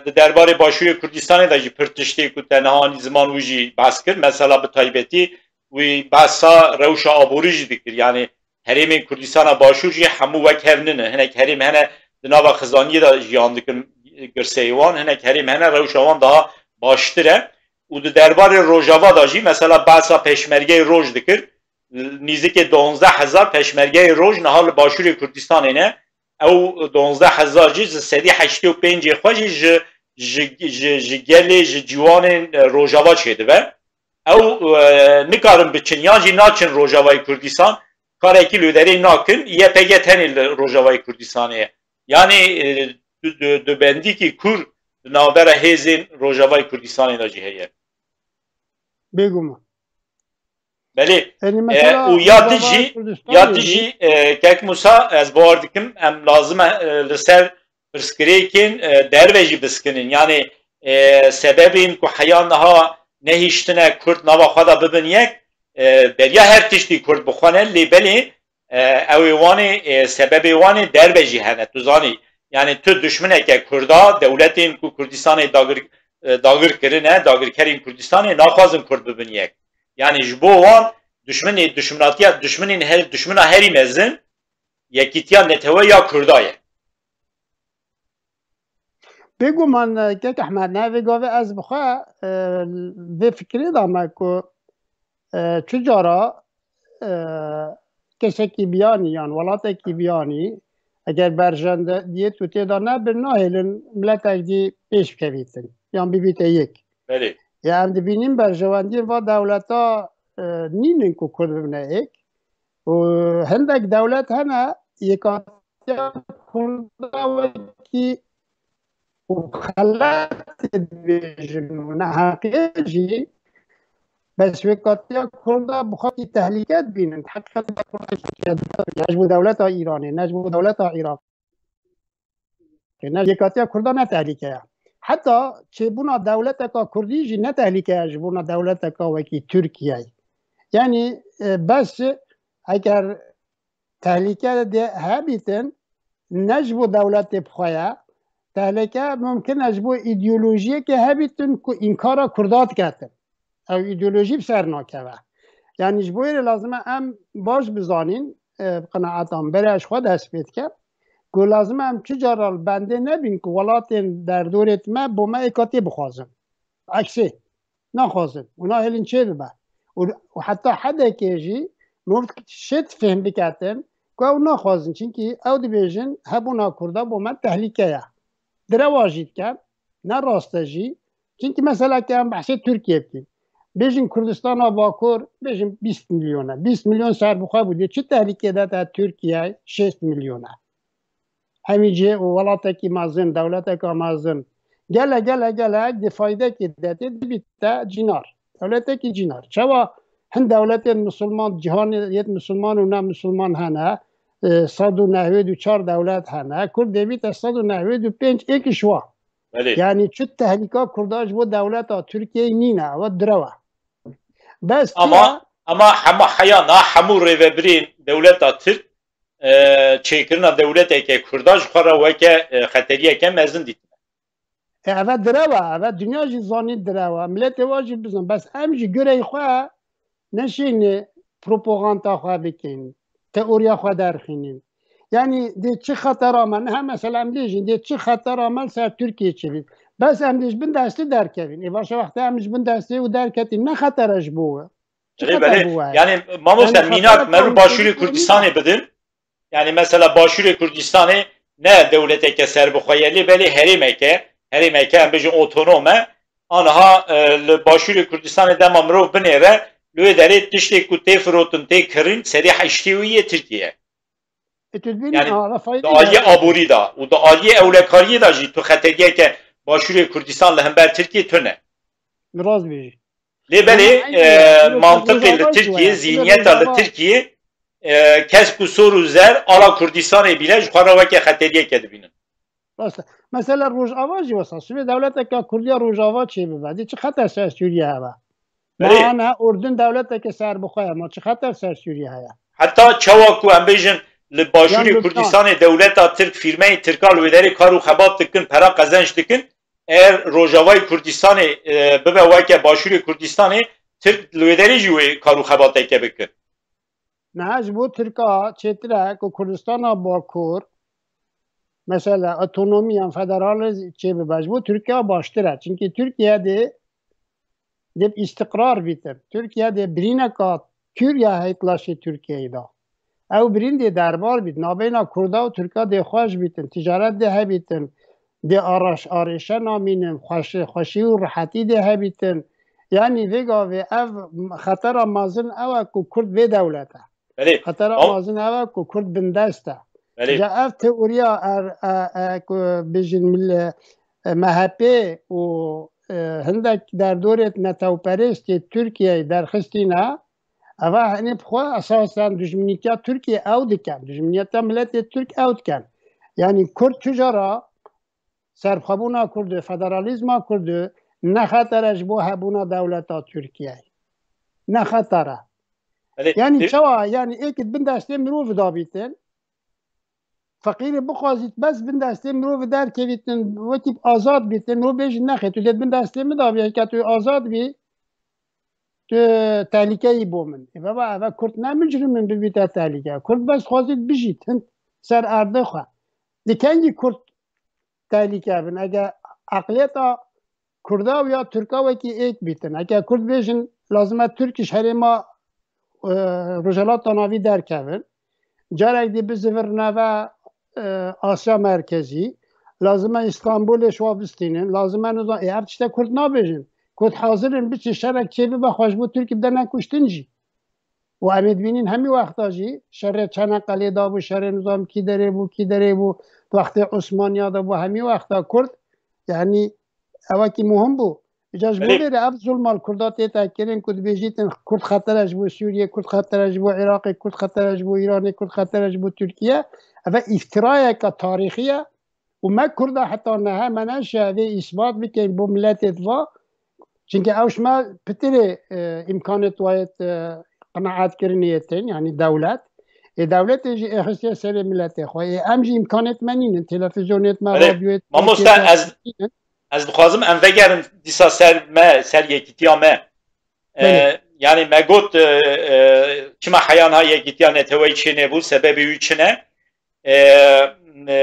di derbarê Başûrê Kurdistanê de jî pir tiştê ku te niha anî ziman wî jî behs kir. Mesela bi taybetî wî behsa rewşa aborî jî dikir. Yanî herêmên Kurdistana Başûr jî hemû wek hev nine. Hinek herêm hene di nava xizaniyê de jiyan dikin girseyê wan. Hinek herêm hene rewşa wan daha baştir e. Û di derbarê Rojava de jî mesela behsa pêşmergeyê roj dikir. Nîzikê duwazdeh hezar pêşmergeyê roj niha li Başûrê Kurdistanê ne. Ew duwazdeh hezar jî ji sedî heştê û pêncê xwe jî ji, ji, ji, ji gelê, ji ciwanên, e, Rojava çêdibe. Ew, e, nikarin biçin, yan jî naçin Rojavayê Kurdistan, karekî li derê nakin, Y P G tenê li Rojavayê Kurdistanê ye. Yanî, e, du, du, dubendîkî kûr di navbera hêzên Rojavayê Kurdistanê de jî heye. Bêguman. Belê. Yanî E, mesela û ya Rojava dijî, Kurdistanê ya jî dijî, e, kek Musa, ez bawer dikim, em lazim e, e, li ser pirsgirêkên, e, derve jî biskinin. Yanî, e, sebebên ku heya niha nehiştine Kurd nava xwe de bibin yek, e, beriya her tiştî Kurd bi xwe ne, lê belê, e, ew ê wanê, e, sebebê wanê derve jî hene. Tu zanî, yanî tu dişmineke Kurda, dewletên ku Kurdistanê dagir, e, dagir kirine, dagirkerên Kurdistanê naxwazin Kurd bibin yek. Yanî ji bo wan dişminê, dişminatiya, dişminên her, dişmina herî mezin yekîtiya netewe ya Kurda ye. Bêguman, e, kek Ehmed, ne vê gavê ez bi xwe, e, vê fikirê de me ku, e, çi cara, e, kesekî biyanî yan welatekî biyanî eger berjendiyê tu tê de nebin, nahêlin miletek dî pêş bikevîtin yan bibîte yek. Belê. Ya em dibînin berjewendiyên va dewleta, e, nînin ku Kurd bibine yek. Û hindek dewlet hene, yekatiya Kurda wekî û xeletê dibêjin û neheqiyê jî, bes yekatiya Kurda bi xwe wekî tehlîke dibînin. Heqîqetê Kurda jî tehlîke dibînin. Ne ji bo dewleta Îranê, ne ji bo dewleta Iraqê. Ne, yekatiya Kurda ne tehlîke ye. Heta çêbûna dewleteka Kurdî jî ne tehlîke ye ji bona dewleteka wekî Tirkiyeyê. Yanî, e, bes eger tehlîke de hebîtin, ne ji bo dewletê bi xwe ye, tehlîke mumkin e ji bo îdeolojiyekê hebîtin ku înkara Kurda diketin. Ew îdeolojî bi ser nakeve. Yanî ji bo yê lazim e em baş bizanîn, e, bi qenaeta min berê ez ji xwe dest pê dikim, ku lazim e em çi cara li bendê nebîn ku welatên derdorê me bo me êkatê bixwazin. Eksê. Naxwazin. Û nahêlin çê bibe. Û, û heta hedekê jî mirov şêt fêhm biketin ku ew naxwazin. Çimkî ew dibêjin hebûna Kurda bo me tehlîke ye. Direwa jî dikin. Ne rast e jî. Çimkî mesela ke em behsê Tirkiyê bikin. Bêjin Kurdistana Bakur, bêjin bîst milyon e. Bîst milyon serbixwe bû. Dê çi tehlîkê de te Tirkiye şêst milyon e. Hemî cihê û welatekî mezin, dewleteka mezin. Gele, gele, gele, di faydekî de tê, dibîte cînar. Dewletekî cînar. Çawa hin dewletên misilman, cîhanê yêt misilman û ne misilman hene, e, sed û nehwêd û çar dewlet hene. Kurd dê bîte sed û nehwêd û pênc êk ji wa. Belê. Yanî çi tehlîka Kurda ji bo dewleta Tirkiyeyê nîne, ew direw e. Bes Ama, tiya ama hema heya na hemû rêvebirên dewleta Tirk, e, çêkirina dewleteke Kurda ji xwe re weke, e, xeteriyeke mezin dîtine. E, eve direw e, eve dinya jî zanî direw e. Miletê wa jî bizan. Bes em jî gureyê xwe neşînê propaganda xwe bikin, teoriya xwe derxînin. Yanî dê çi xetera me, niha mesela em bêjin, dê çi xetera me li ser Tirkiye çêbît. Bes em dê ji bin destê derkevin. Ê baş e, wextê em ji bin destê û derketin, ne xetere ji bo we. Çi Belê, xeter belê. bû we? Yani mamoste, Yani mînak xeter me rû tam Başûrê çocuk Kurdistanê bidin. Yani mesela Başûrê Kurdistanê ne dewleteke serbixwe ye, lê belê herêmeke, herêmeke em bêjin otonom e. Aniha, e, li Başûrê Kurdistanê dema mirov binêre, li wê derê tiştê ku tê firotin, tê kirin, serê heştê wî yê Tirkiye. E, tu dibînî, Yani ha, ve fayda di aliyê ye. aborî de û di aliyê ewlekariyê de jî tu xeteriyeke Başûrê Kurdistan li hember Tirkiye tune. Rast bêjî. Lê belê, Ama e, eynî, mantiqê li Rojava jî Tirkiye, waya. Zihniyeta li Rojava Tirkiye, e, kesk û sor û zer ala Kurdistanê bîne, ji xwe re weke xeteriyeke dibînin. Rast e. Mesela Rojava jî wesa. Sibê dewleteke Kurdiya Rojava çê bibe. Dê çi xeter ser Sûriye hebe? Belê. Ma ne Urdun dewleteke serbixwe ye. Ma çi xeter ser Sûriye heye? Heta çawa ku em bêjin li Başûrê Yan Lubnan. Kurdistanê dewleta Tirk, fîrmeyê Tirka li wê derê kar û xebat dikin, pera qezenç dikin, eger Rojavayê Kurdistanê, e, bibe weke Başûrê Kurdistanê, Tirk li wê derê jî wê kar û xebateke bikin. Niha ji bo Tirka çêtir e ku Kurdistana Bakur, mesela otonomî yan federalî çê bibe, ji bo Tirkiya baştir e. Çimkî Tirkiye dê, dê bi îstiqrar bîtin. Tirkiye dê birîneka tûr ya heyt laşê Tirkiyeyê de. Ew birîn dê derbar bît. Navbeyna Kurda û Tirka dê xweş bîtin. Ticaret dê hebîtin. Dê araş-, arêşe namînin. Xweşi-, xweşî û rihetî dê hebîtin. Yanî vê gavê ev xetera mezin ew e ku Kurd bê dewlet e. Belê. Xetera Am- mezin ew e ku Kurd bindest e. Belê. Ca ev teoriya er, e, e, ku bêjin mil-, e, M H P û, e, hindek derdorê netewperêst yê Tirkiyeyê derxistîne, Eva henê bi xwe esasen dijminîtiya Tirkiyê ew dikin. Dijminîtiya miletê Tirk ew dikin. Yanî Kurd tu cara serxwebûna Kurd û federalîzma Kurd û ne xeter e ji bo hebûna dewleta Tirkiyeyê. Ne xeter e. Belê. Yanî çawa? Yanî êk di bin destê mirov de bîtin. Feqîrê bixwazît bes bin destê mirov derkevîtin, wekî azad bîtin, mirov bêjin nexê, tu dê bin destê min de bî, heke tu azad bî, tu tehlîkeyî bo min. Ê baba, eve Kurd ne micrim in bibîte tehlîke. Kurd bes dixwazît bijît, hin ser erdê xwe. Di kengî Kurd tehlîke bin? Ege eqliyeta Kurda û ya Tirka wekî êk bîtin. Eke Kurd bêjin, lazim e Tirk ji herêma, e, Rojhelata Navî derkevin. Carek dî bizivir neve, e, Asya Merkezî. Lazim e Îstanbulê şwa bistînin. Lazim e niza-, ê, ev tişte Kurd nabêjin. Kurd hazir in biçin şerek çêbibe xwe ji bo Tirk bide nekuştin jî. Û em ê dibînin hemî wexta jî şerê Çanakkale de bû, şerê nizam kî derê bû, kî derê bû, wextê Osmaniya de bû, hemî wexta Kurd, yanî ewekî muhim bû. Îca ji bo Belê. vê re ev zulma li Kurda tête kirin ku dibêjîtin Kurd xeter e ji bo Sûriye, Kurd xeter e ji bo Iraqê, Kurd xeter e ji bo Îranê, Kurd xeter e ji bo Tirkiye. Eve îftirayeke tarîxî ye û me Kurda heta niha me neşiya vê îsbat bikin bo miletê diva. Çimkî ew ji me pitirê, e, îmkanêt wayêt, e, qenaetkirinê yê tên, yanî dewlet. Ê dewletê jî êxistiye serê miletê xwe. Ê em jî îmkanêt me nînin. Televîzyonêt me, Belê. radyoyêt me, Mamoste, kêsayêt ez, me nînin. ez dixwazim em vegerin dîsa ser me, ser yekîtiya me. E, Belê. yanî me got, e, e, çima heya niha yekîtiya neteweyî çênebû, sebebê wî çi ne? E, e,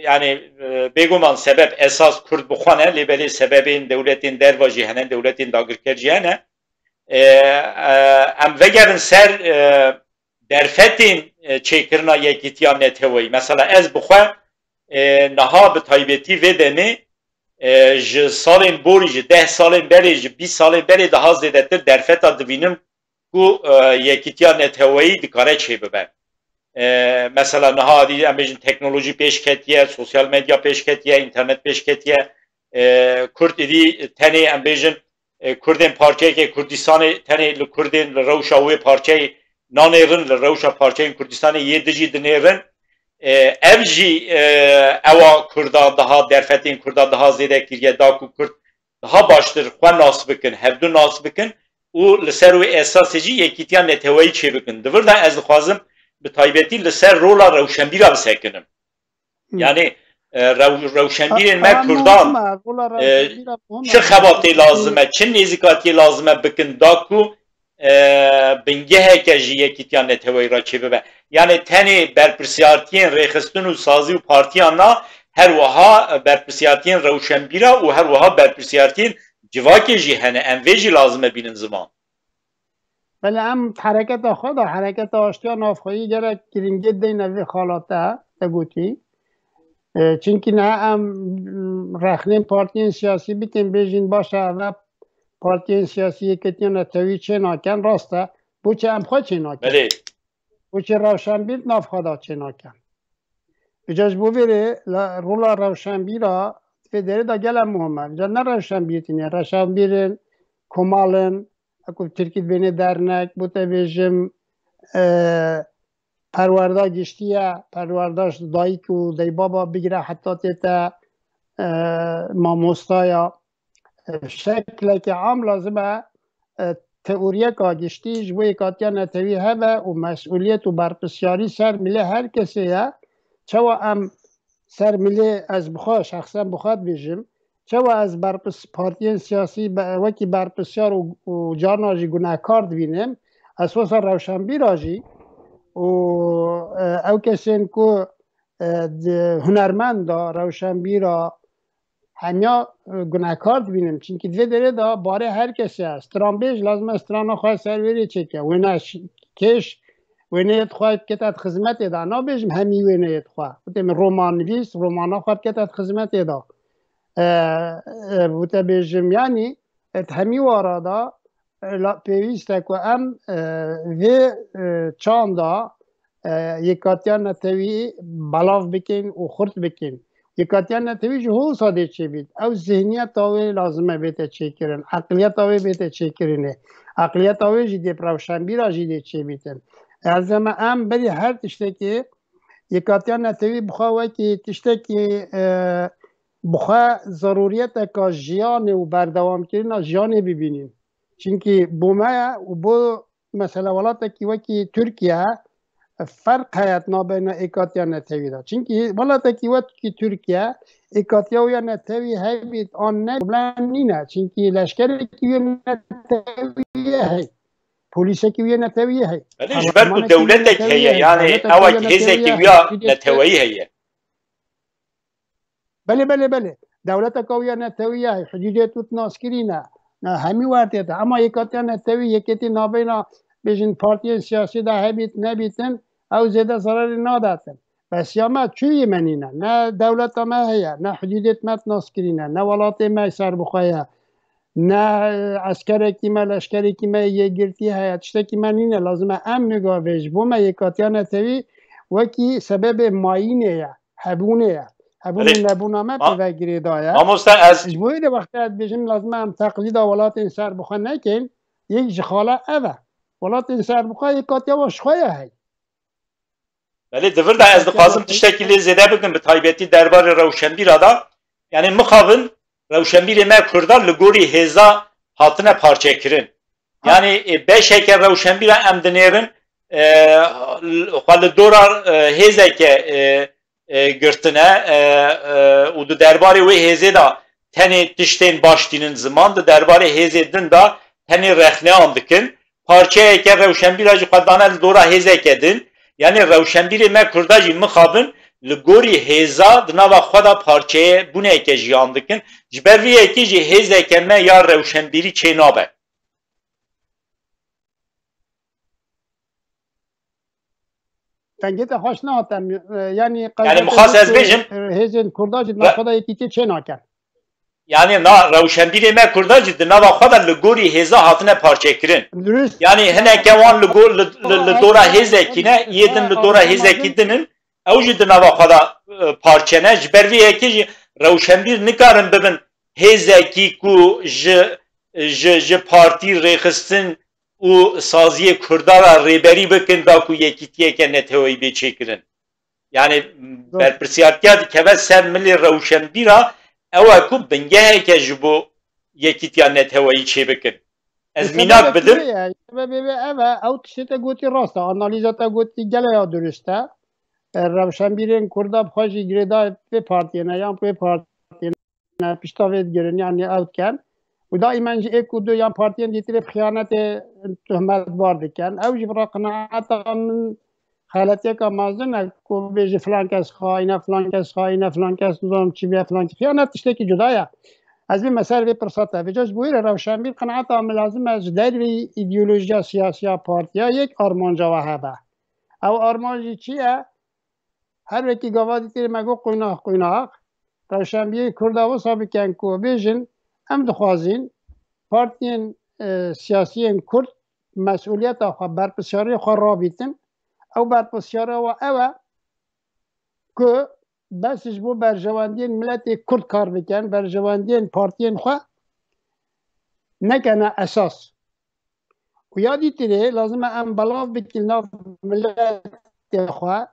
yanî, e, bêguman sebeb esas Kurd bi xwe ne, lê belê sebebên dewletên derva jî hene, dewletên dagirker jî hene. E, e, em vegerin ser, e, derfetên, e, çêkirina yekîtiya neteweyî. Mesela ez bi xwe, e, niha bi taybetî vê demê, e, ji salên borî, ji deh salên berê, ji bîst salên berê daha zêdetir derfeta dibînim ku, e, yekîtiya neteweyî dikare çêbibe. E, mesela niha dî em bêjin teknolojî pêş ketiye, sosyal medya pêş ketiye, înternet pêş ketiye. E, Kurd êdî tenê em bêjin, e, Kurdên parçeyeke Kurdistanê tenê li Kurdên li rewşa wê parçeyê nanêrin, li rewşa parçeyên Kurdistanê yê dijî dinêrin. E, ev jî, e, ewa Kurda daha, derfetên Kurda daha zêde kiriye, da ku Kurd daha baştir xwe nas bikin, hevdu nas bikin û li ser wê esasê jî yekîtiya neteweyî çêbikin. Di vir de ez dixwazim bi taybetî li ser rola rewşenbîra bisekinim. Hmm. Yanî, e, rew-, rewşenbîrên me Kurdan, e, çi xebatê lazim e, çi nêzîkatiyê lazim e bikin da ku, e, bingeheke ji yekîtiya neteweyî re çêbibe. Yanî tenê berpirsiyartiyên rêxistin û sazî û partiyan na, her wiha, e, berpirsiyartiyên rewşenbîra û her wiha berpirsiyartiyên civakê jî hene. Em vê jî lazim e bînin ziman. Belê em hereketa xwe de, hereketa aştiya navxweyî gerek giringiyê deyne vê xalate, te gotî. E, çimkî niha em, m, rexnên partiyên siyasî bikin, bêjin baş e, eve partiyên siyasî yekîtiya netewî çê nakin, rast e. Boçi em xwe çê nakin? Belê. Boçi rewşenbîr nav xwe de çê nakin? Îca ji bo vê rê la, rola rewşenbîra vê derê de gelek muhim e. Îca ne rewşenbîr tîne, rewşenbîr in, komal in, ku tirkî dibêne dernek, bo te bêjim, e, perwerda giştî ye, perwerda ji dayik û deybaba bigire heta tête, e, mamosta ya. E, şekleke am lazim e, e, teoriyeka giştî ji bo yekatiya netewî hebe û mesûliyet û berpirsiyarî ser milê her kesê ye. Çawa em ser milê, ez bi xwe, şexsen bi xwe dibêjim, çawa ez berpirs-, partiyên siyasî be-, wekî berpirsiyar û, û carna jî gunehkar dibînim, ez wisa rewşenbîra jî û, e, ew kesên ku, e, di hunermenda, rewşenbîra, hemiya, e, gunehkar dibînim. Çimkî di vê derê de barê her kesê ye. Stranbêj lazim e strana xwe ser wê rê çêke. Wêne ş-, kêş, wêneyê xwe bikete di xizmetê de. Nabêjim hemî wêneyê xwe. Witê min romannivîs, romana xwe bikete di xizmetê de. E, e, wite bêjim, yanî, e, di hemî wara de, e, la, pêwîst e ku em, e, vê, e, çanda, e, yekatiya netewî belav bikin û xurt bikin. Yekatiya Netewî ji holsa dê çêbît. Ew zihniyeta wê lazim e bête çêkirin. Eqliyeta wê bête çêkirinê. Eqliyeta wê jî dê bi rewşenbîra jî dê çêbîtin. Ez dema em berî her tiştekê Yekatiya Netewî bi xwe wekî tiştekî, e, bi xwe zerûriyeteka jiyanê û berdewamkirina jiyanê bibînin. Çimkî bo me û bo mesela welatekî wekî Tirkiye ferq heye di navbeyna Êkatiya Netewî de. Çimkî welatekî wekî Tirkiye, Êkatiya wê ya netewî hebît an ne, problem nîne. Çimkî leşkerekî wê netewî heye. Polîsekî wê netewî heye. Belê, ji ber ku dewletek heye, yanî ew hêzekî wê ya neteweyî heye. Belê, belê, belê. Dewleteka wî ya netewî ye, hudûdê tu naskirî ne. Ne, hemî wertê de. Ema yekatiya netewî, yeketî navbeyna, bêjin, partiyên siyasî de hebît, nebîtin, ew zêde zerarê nadetin. Bes ya me çûyî me nîne. Ne dewleta me heye, ne hudûdê me naskirî ne, ne welatê me serbixwe ye, ne, e, eskerekî me, leşkerekî me yê girtî heye. Tiştekî me nîne. Lazim e em nigavê ji bo me yekatiya netewî wekî sebebê mayînê ye. Hebûnê ye. Hebûn û Belê. nebûna me Ma-, pê ve girêdayî ye. Mamoste, ez Ji bo wê de wextê ez dibêjim, lazim e em teqlîda welatên serbixwe nekin. Yek ji xala ev e. Welatên serbixwe yekatiya wan ji xwe ya heye. Belê, di vir de ez dixwazim tiştekî lê zêde bikim, bi taybetî derbarê rewşenbîra de. Yanî mixabin rewşenbîrê me Kurda li gorî hêza hatine parçekirin. Ha. Yanî, e, beşeke rewşenbîra em dinêrin, e, xwe li dora, e, hêzeke, e, e, girtine, e, e, û di derbarê wê hêzê de tenê tiştên baş tînin ziman, di derbarê hêzê din de tenê rexneyan dikin. Parçeyeke rewşenbîra jî xwe dane li dora hêzeke din. Yanî rewşenbîrê me Kurda jî mixabin li gorî hêza di nava xwe de parçeyebûneke jiyan dikin. Ji ber vê yekê jî hêzeke me ya rewşenbîrî çê nabe. Dengê te xweş nehate, e, yanî Yanî qezeta mixas ez wekî, bêjim, e, hêzên Kurda jî di nava xwe de yekîtiyê çê nakin. Yanî na rewşenbîrê me Kurda jî di nava xwe de li gorî hêza hatine parçekirin. Durust. Yanî hineke wan li gor, li, li, li dora hêzekî ne, yê din li dora hêzekî din in, ew jî di nava xwe de, e, parçe ne. Ji ber vê yekê jî rewşenbîr nikarin bibin hêzekî ku ji, ji, ji partî rêxistin û saziyê Kurda re rêberî bikin da ku yekîtiyeke neteweyî bê çêkirin. Yanî Doğru. berpirsiyartiya dikeve ser milê rewşenbîra, ew e ku bingeheke ji bo yekîtiya neteweyî çêbikin. Ez Sebebe mînak bidim. Ye, sebebê wê ev e, ew tiştê te gotî rast e, analîza te gotî gele ya durust e. E, rewşenbîrên Kurda bi xwe jî girêdayî vê partiyê ne, yan vê partiyê ne, pişta vê digirin, yanî ew dikin. Û daîmen jî êk û du yan partiyên dîtirê bi xiyanetê tohmetbar dikin. Ew jî bi re qenaeta min xeletiyeka mezin e ku bêjî filan kes xaîn e, filan kes xaîn e, filan kes nizanim çi bûye, filan kes. Xiyanet tiştekî cuda ye. Ez bême ser vê pirsa te. Vêca ji bo wê re rewşenbîr qenaeta min lazim e ji derveyî îdeolojiya siyasiya partiya yek armanca we hebe. Ew armanc jî çi ye? Her wekî gava dîtirê me got qunax qunax, rewşenbîrê Kurda wisa bikin ku bêjin, em dixwazin partiyên, e, siyasiyên Kurd mesûliyeta xwe, berpirsiyariyê xwe rabîtin. Ew berpirsiyariya we ew e ku bes ji bo berjewendiyên miletê Kurd kar bikin, berjewendiyên partiyên xwe nekene esas. Û ya dîtirê lazim e em belav bikin nav miletê xwe,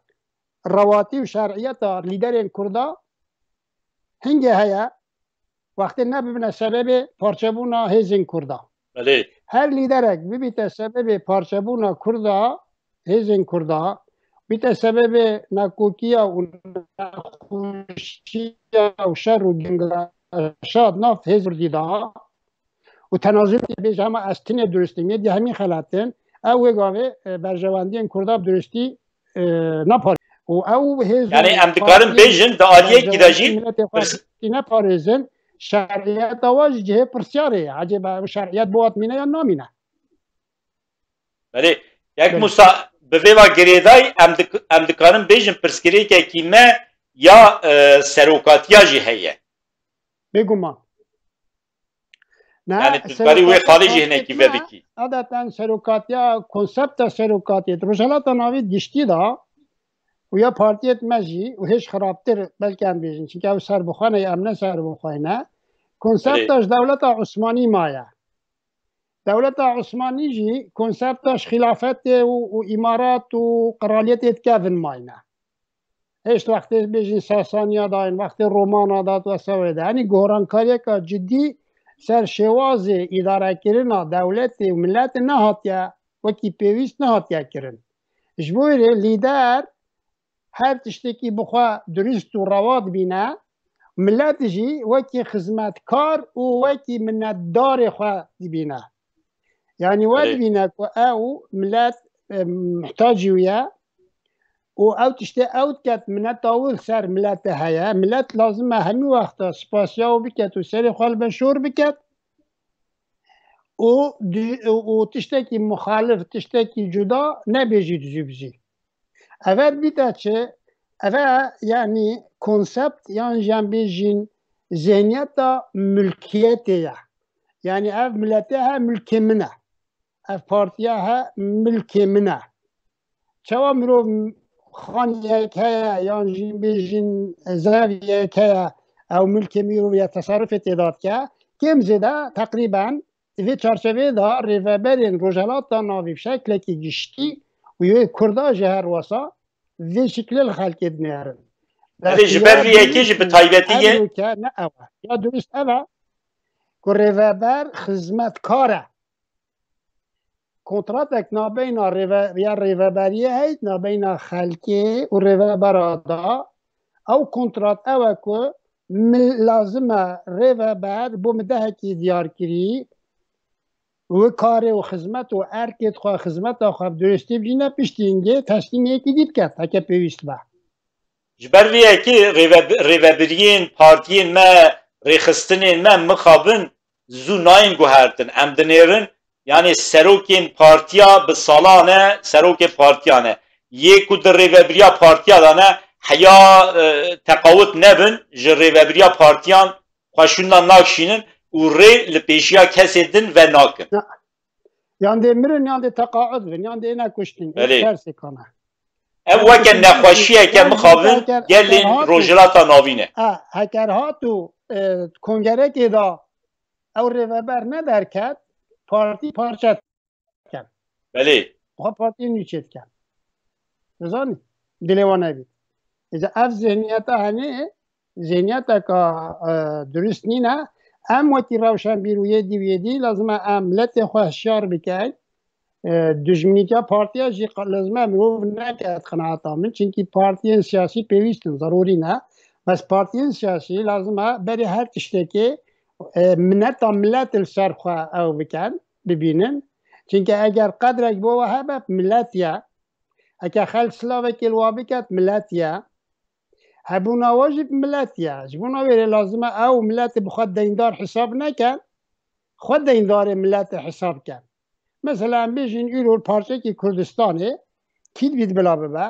rewatî û şer'iyeta lîderên Kurda hingê heye, wextê nebibine sebebê parçebûna hêzên Kurda. Belê. Her lîderek bibîte sebebê parçebûna Kurda, hêzên Kurda, bîte sebebê nekokiya û nexweşiya û şer û gengaşa di nav hêz Kurdî de, û tenazul bêje hema ez tinê durust im, yê dî hemî xelet in, ew wê gavê, e, berjewendiyên Kurda bi durustî, e, napar. Û ew hêz û Yanî em dikarin partiyên bêjin, di aliyekî de jî berjewendiyên miletê xwe pirs- durustî neparêzin, şer'iyeta we ji cihê pirsyarê ye. Ecêba ew şer'iyet bo we dimîne yan namîne? Belê. Yek Belê. Musa, bi vê ve girêdayî em dik-, em dikarin bêjin pirsgirêkekî me ya, e, serokatiya jî heye. Bêguman. Ne, Yanî tu dikarî wê serokatiya xalê jî hinekî konkret me, vedikî. Adeten serokatiya, konsepta serokatiyê di Rojhilata Navî giştî de, û ya partiyêt me jî û hêj xirabtir belkî em bêjin, çunke ew serbixwe ne, em ne serbixwe ne. Konsepta ji dewleta Osmanî maye. Dewleta Osmanî jî konsepta ji xilafetê û, û îmarat û qiraliyetê dikevin mayne. Hêşt wextê bêjin Sasaniya dayên, wextê Romana da, wesewê de. Yanî gorankariyeka cidî ser şêwazê îdarekirina dewletê û miletê nehatiye, wekî pêwîst nehatiye kirin. Ji bo wê lîder her tiştekî bi xwe durist û rewa dibîne, milet jî wekî xizmetkar û wekî minetdarê xwe dibîne. Yanî we Belê. dibîne ku ew milet, e, muhtacî wî ye û ew tiştê ew diket, mineta wî li ser miletê heye. Milet lazim e hemî wexta spasiya wî biket û serê xwe li beşor biket û di-, û tiştekî muxalif, tiştekî cuda nebêjî dizû bizî. Eve bîte çi? Eve, yanî, konsept yan jî em bêjin zihniyeta mulkiyetê ye. Yanî ev miletê he, mulkê min e. Ev partiya he, mulkê min e. Çawa mirov xaniyek heye yan jî bêjin zeviyek heye, ew mulkê mirov ye, teserufê tê de dike. Kêm zêde teqrîben Di vê çarçeveyê de rêveberên Rojhelata Navî bi şeklekî giştî û yê Kurda jî her wesa vê şiklê li xelkê dinêrin. Belê ji ber vê yekê jî bi taybetî yê. Ev ke ne ew e. Ya durist ev e ku rêveber xizmetkar e. Kontratek nabeyna rêve-, ya rêveberiyê heyt nabeyna xelkê û rêvebera da. Ew kontrat ew e ku min lazim e rêveber bo min dehekî diyar kirî, wê karê û xizmet û erkê xwe, xizmeta xwe bi duristî bicîne, piştî hingê teslîmê yekî dî biket, heke pêwîst be. Ji ber vê yekê rêve-, rêvebiriyên partiyên me, rêxistinên me mixabin zû nayên guhertin. Em dinêrin, yanî serokên partiya bi salan e, serokê partiyan e. Yê ku di rêvebiriya partiya de ne, heya, e, teqawit nebin, ji rêvebiriya partiyan xwe şûndan nakşînin û rê li pêşiya kesê din venakin. Yan dê mirin, yan dê teqaut bin, yan dê ne kuştin. Belê. Tersê kana. Ev weke nexweşiyeke mixabin gelên Rojhilata Navîn e. Ha, heker hat û, e, kongerekê de ew rêveber ne derket, partî parçe dikin. Belê. Xwe partiyê nû çê dikin. Dizanî? Dilê wan nebît. Îca ev zihniyeta henê, zihniyeteka, e, durist nîne. Em wekî rewşenbîr û yê dî û yê dî lazim e em miletê xwe hişyar bikin. E, dijminîtiya partiya jî qa-, lazim e mirov neket qenaeta min. Çinkî partiyên siyasî pêwîst in, zerûrî ne. Bes partiyên siyasî lazim e berê her tiştekê, e, mineta milet li ser xwe ew bikin, bibînin. Çinkî eger qedrek bo we hebe, milet ye. Heke xelk silavekê li wa biket, milet ye. Hebûna we jî milet ye. Ji bona wê rê lazim e ew miletê bi xwe deyndar hesab nekin, xwe deyndarê miletê hesab kin. Mesela em bêjin îro parçekî Kurdistanê kî dibît bila bibe.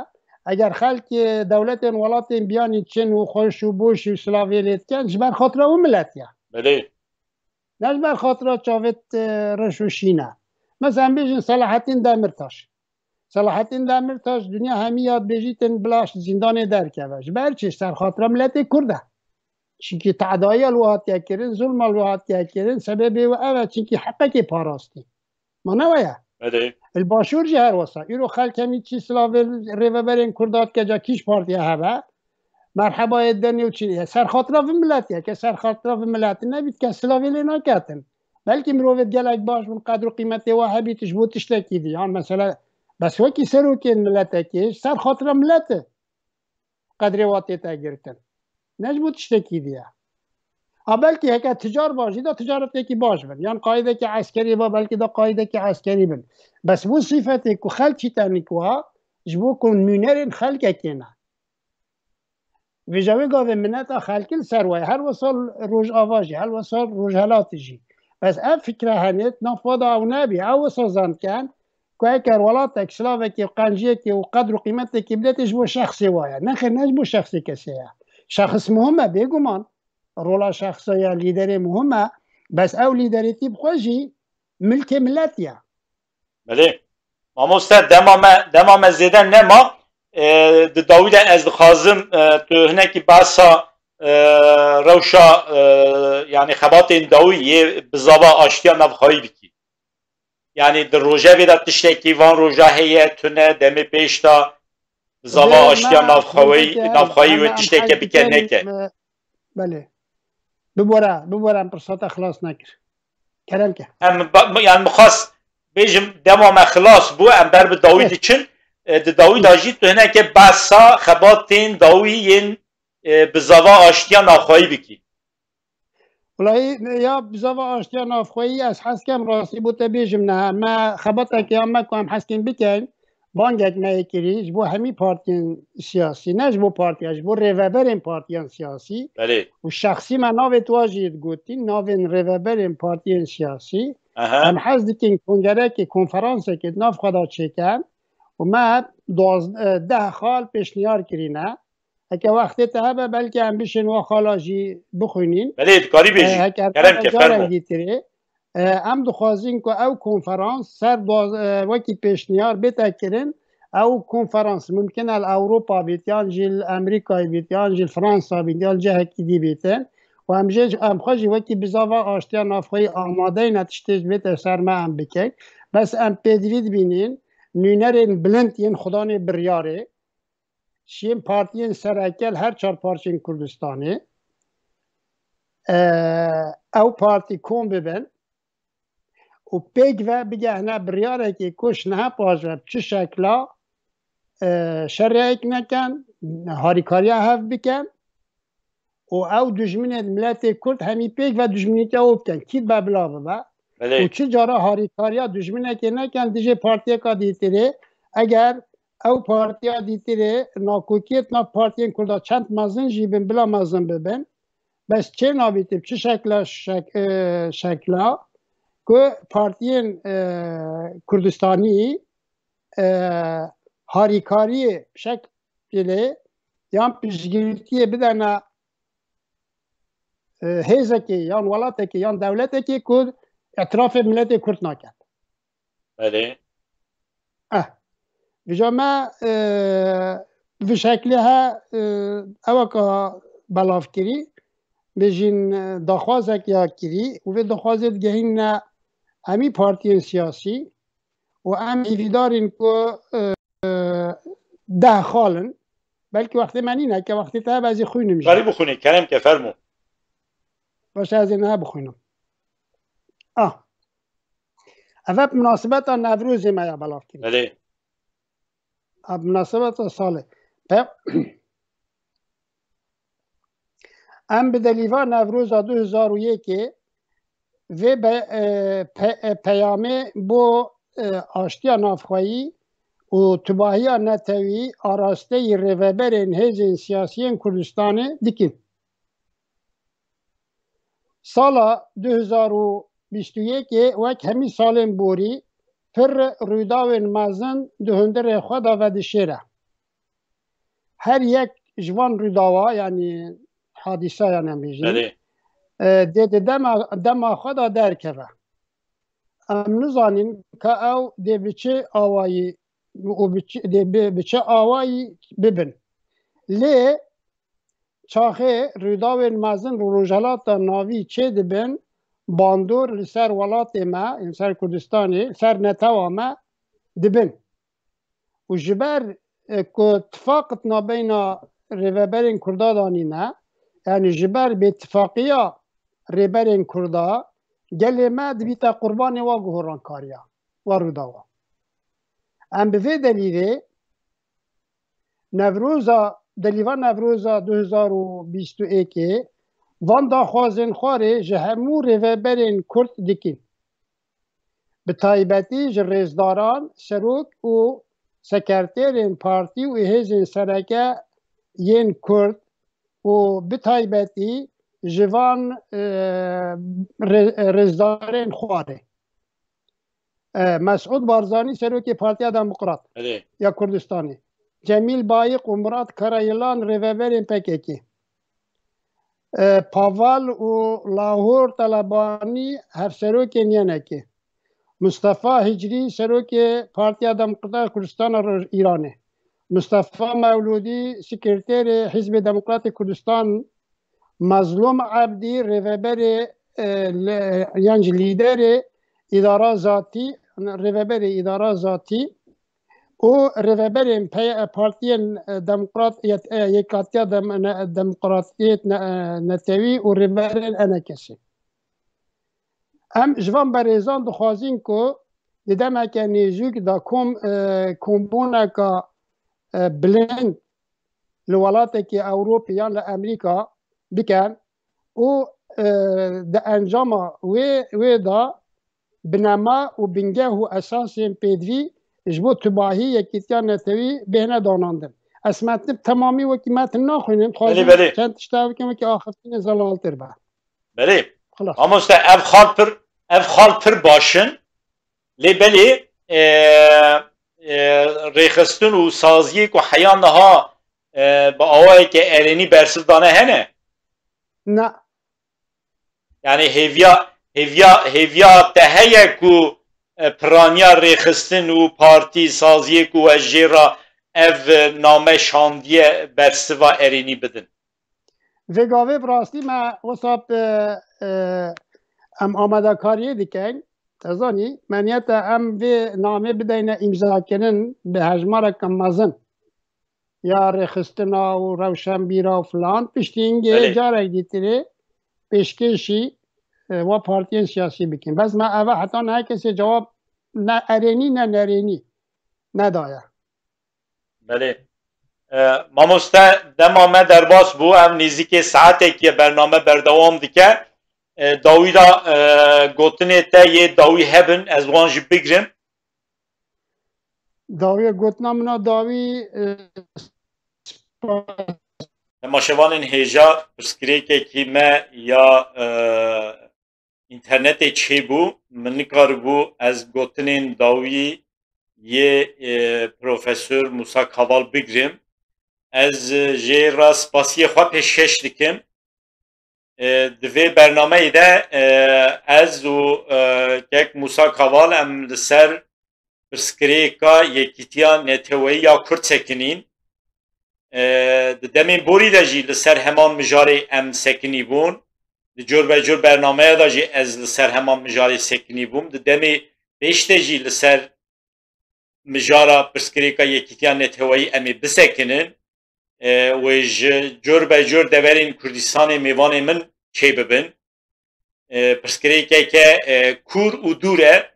Eger xelkê dewletên welatên biyanî çin û xweş û boş û silavê lê dikin, ji ber xatira wî milet ye. Belê. Ne ji ber xatira çavêt, e, reş û şîn e. Mesela em bêjin Selahattin Demirtaş. Selahattin Demirtaş dinya hemî ya dibêjîtin bila ji zîndanê derkeve. Ji ber çi? Ser xatira miletê Kurd e. Çinkî tedayiya li we hatiye kirin, zulma li we hatiye kirin, sebebê wî ev e, çinkî heqekê parastî. Ma ne we ye? Belê. Li Başûr jî her wesa. Îro xelk hemî çî silavê rêveberên Kurda dike, ca kîj partiye hebe. Merhebayê denê û çinê. Ser xatira vî miletê ye. Ke ser xatira vî miletê nebît, kes silavê lê naketin. Belkî mirovêt gelek baş bin, qedr û qîmetê we hebît ji bo tiştekî dî. Yan mesela, bes wekî serokên miletekê, ser xatira milet e qedrê we tête girtin. Ne ji bo tiştekî dî ye. A belkî heke ticar ba jî de ticaretekî baş bin. Yan qaîdekî eskerî ba, belkî de qaîdekî eskerî bin. Bes bo sîfetê ku xelk çî tenik wa, ji bo ku nûnerên xelkekê ne. Vêca wê gavê mineta xelkî li ser we ye. Her wisa Rojava jî, her wisa Rojhelatê jî. Bes ev fikre henê, di nav xwe de ew nebî. Ew wisa zan dikin ku eger welatek, silavekê û qenciyekê û qedr û qîmetekê bidetê ji bo şexsê wa ye. Nexêr, ne ji bo şexsê kesê ye. Şexs muhim e, bêguman. Rola şexsa ya lîderê muhim e. Bes ew lîderêtî bi xwe jî milkê milet ye. Belê. Mamoste, dema me, dema me zêde nema. E, di dawî de ez dixwazim, e, tu hinekî behsa, e, rewşa, e, yani xebatên dawî yê bizava aştiya navxweyî bikî. Yani di rojevê de tiştekî van roja heye, tune, demê pêş de bizava Vê aştiya me navxweyî, hindekî ez navxweyî heme wê em tişteke hez bike dikin, neke. e, belê. Bibore, bibore em pirsata xilas nekir. Kerem ke. Em ba-, yani mixas bêjim dema me xilas bû, em ber bi dawî Eh. diçin. E, di dawî da jî tu hineke behsa xebatên dawî yên, e, bizava aştiya navxweyî bikî. Welayi ya bizava aştiya navxweyî ez hez kem rastî bo te bêjim ne. Me xebateke ya me ku em hez kin bikin, bangek me yê kirî ji bo hemî partiyên siyasî, ne ji bo partiya, ji bo rêveberên partiyan siyasî. Belê. Û şexsî me navê tu jî digotîn, navên rêveberên partiyên siyasî. Aha. Em hez dikin kongerekê, konferansekê di nav xwe de çêkin û me duwaz-, e, deh xal pêşniyar kirîne. Heke wextê te hebe, belkî em bişên wa xala jî bixwînîn. Belê, dikarî bêjî. E, heke Kerem ke, carek fermo. Dîtirê. E, em dixwazin ku ew konferans ser duwaz-, e, wekî pêşniyar bête kirin. Ew konferans mumkin e li Ewropa bît, yan jî li Amerîkayê bît, yan jî li Fransa bît, yan cihekî dî bîtin. Û em jê, em xwe jî wekî bizava aştiya navxweyî amadeyne tiştê ji bête ser me em bikin. Bes em pêdivî dibînin, nûnerên bilind yên xudanê biryarê, şiyên partiyên sereke li her çar parçeyên Kurdistanê, e, ew partî kom bibin û pêk ve bigehne biryarekê ku ji niha paş ve bi çi şekla, e, şerê yek nekin, harîkariya hev bikin û ew dijminê miletê Kurd hemî pêk ve dijminîtiya û bikin. Kî dibe bila bibe. Belê. Û çi cara harîkariya dijminekê nekin dijê partiyeka dîtirê, eger ew partiya dîtirê nakokiyê di nav partiyên Kurda çend mezin jî bin, bila mezin bibin, bes çê nabîtib çi şekla şek-, e, şekla ku partiyên, e, Kurdistanî, e, harîkariyê şekilê yan piştgirtiyê bidene, e, hêzekê yan welatekê yan dewletekê ku îtirafê miletê Kurd naket. Belê. Eh. Vêca me, e, vî şeklê he, e, eweka belav kirî, bêjin, e, daxwazek ya kirî û vê daxwazê digehîne hemî partiyên siyasî û em hîvîdar in ku, e, deh xal in. Belkî wextê me nîne, ke wextê te hebe ez ê xwînim jî. Karî bixwînî, kerem ke, fermo. Baş e, ez ê niha bixwînim. Ah. Ev e bi munasebeta Newrozê me ya belav kirî. Belê. A, bi munasebeta salê. Pe-, em bi delîva Newroza du hezar û yekê vê be-, e, pe-, e, peyamê bo, e, aştiya navxweyî û tubahiya netewî arasteyî rêveberên hêzên siyasiyên Kurdistanê dikin. Sala du hezar û bîst û yekê wek hemî salên borî pir rûdawên mezin di hundirê xwe de vedişêre. Her yek ji van rûdawa, yanî hadîsayan em bêjin, Belê. e, dê di dema, dema xwe de derkeve. Em nizanin ka ew dê bi çi awayî û bi çi, dê bi, bi çi awayî bibin. Lê çaxê rûdawên mezin li Rojhelata Navî çêdibin, bandor li ser welatê me, li ser Kurdistanê, li ser netewa me dibin. Û ji ber, e, ku tifaq di navbeyna rêveberên Kurda de nîne, yanî ji ber bêtifaqiya rêberên Kurda, gelê me dibîte qurbanê wa guhorankariya, wa rûdawa. Em bi vê delîlê Newroza, delîva Newroza du hezar û bîst û êkê van daxwazên xwarê ji hemû rêveberên Kurd dikin. Bi taybetî ji rêzdaran, serok û sekertêrên partî û hêzên sereke yên Kurd û bi taybetî ji van, e, rê-, rêzdarên xwarê. E, Mesûd Barzanî, serokê Partiya Demokrat Belê. ya Kurdistanê. Cemîl Bayik û Murat Karayilan, rêveberên P K K. E, Paval û Lahor Telebanî, hevserokên Y N K'ê. Mustafa Hicriî, serokê Partiya Demokrat ya Kurdistana Roj-, Îranê. Mustafa Mewlûdî, sekreterê Hizbê Demokratê Kurdistan, Mezlûm Ebdî, rêveberê, e, li, yan jî lîderê îdara zatî, rêveberê îdara zatî û rêveberên pey-, partiyên, e, demokrat, yet-, e, Yekatiya Dem-, ne-, Demokratiyê ne-, e, Netewî û rêberên E N K S'ê. Em ji van berêzan dixwazin ku di demeke nêzûk de kom, e, kombûneka, e, bilind li welatekî Ewropî yan li Amerîka bikin û, e, di encama wê, wê de binema û bingeh û esasên pêdivî ji bo tubahî yekîtiya netewî bêhne danandin. Ez metnib temamî wekî metn naxwînim, dixwazim Belê, belê. çend tişta bikim wekî axiftinê zelaltir be. Belê. Xilas. Mamoste, ev xal pir, ev xal pir baş in. Lê belê, e, e, rêxistin û saziyê ku heya niha, e, bi awayeke erênî bersiv dane hene? Na. Yani hêviya, hêviya, hêviya te heye ku, e, piraniya rêxistin û partî, saziyê ku we jê re ev, e, name şandiye bersiva erênî bidin? Vê gavê bi rastî me wisa bi, e, em amadekariyê dikin. Te zanî, me niyete em vê namê bideyne îmzakirin bi hejmareke mezin. Ya rêxistina û rewşenbîra û filan. Piştî hingê Belê. carek dîtirê pêşkêşî, e, wa partiyên siyasî bikin. Bes me eve heta niha kesê cewab ne erênî ne nerênî nedaye. Belê. E, mamoste, dema me derbas bû, ev nêzîkê saetekî ye bername berdewam dike. E, dawî de, e, gotinê te yê dawî hebin, ez wan jî bigrim. Dawî gotina min a dawî, e, Temaşevanên hêja, pirsgirêkekî me ya, e, înternetê çêbû, min nikaribû ez gotinên dawî yê, e, Profesor Musa Kaval bigrim. Ez, e, jê re spasiyê xwe pêşkeş dikim. E, di vê bernameyê de, e, ez û, e, kek Musa Kaval em li ser pirsgirêka yekîtiya neteweyî ya Kurd sekinîn. E, di demên borî de jî li ser heman mijarê em sekinî bûn. Di cor be cor bernameya de jî ez li ser heman mijarê sekinî bûm. Di demê pêş de jî li ser mijara pirsgirêka yekîtiya neteweyî em ê bisekinin. E, wê ji cor be cor deverên Kurdistanê mêvanê min çêbibin. E, pirsgirêkeke, e, kûr û dûr e.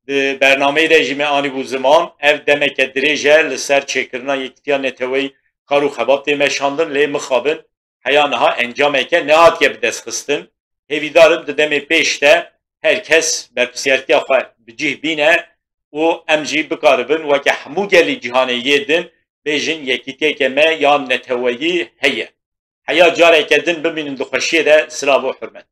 Di bernameyê de jî me anîbû ziman, ev demeke dirêj e li ser çêkirina yekîtiya neteweyî kar û xebat tê meşandin, lê mixabin heya niha encameke nehatiye bidestxistin. Hêvîdar im di demê pêş de her kes berpirsiyartiya xwe bi cih bîne û em jî bikaribin weke hemû gelî cîhanê yê din bêjin yekîtiyeke me ya neteweyî heye. Heya careke din bimînin di xweşiyê de, silav û hurmet.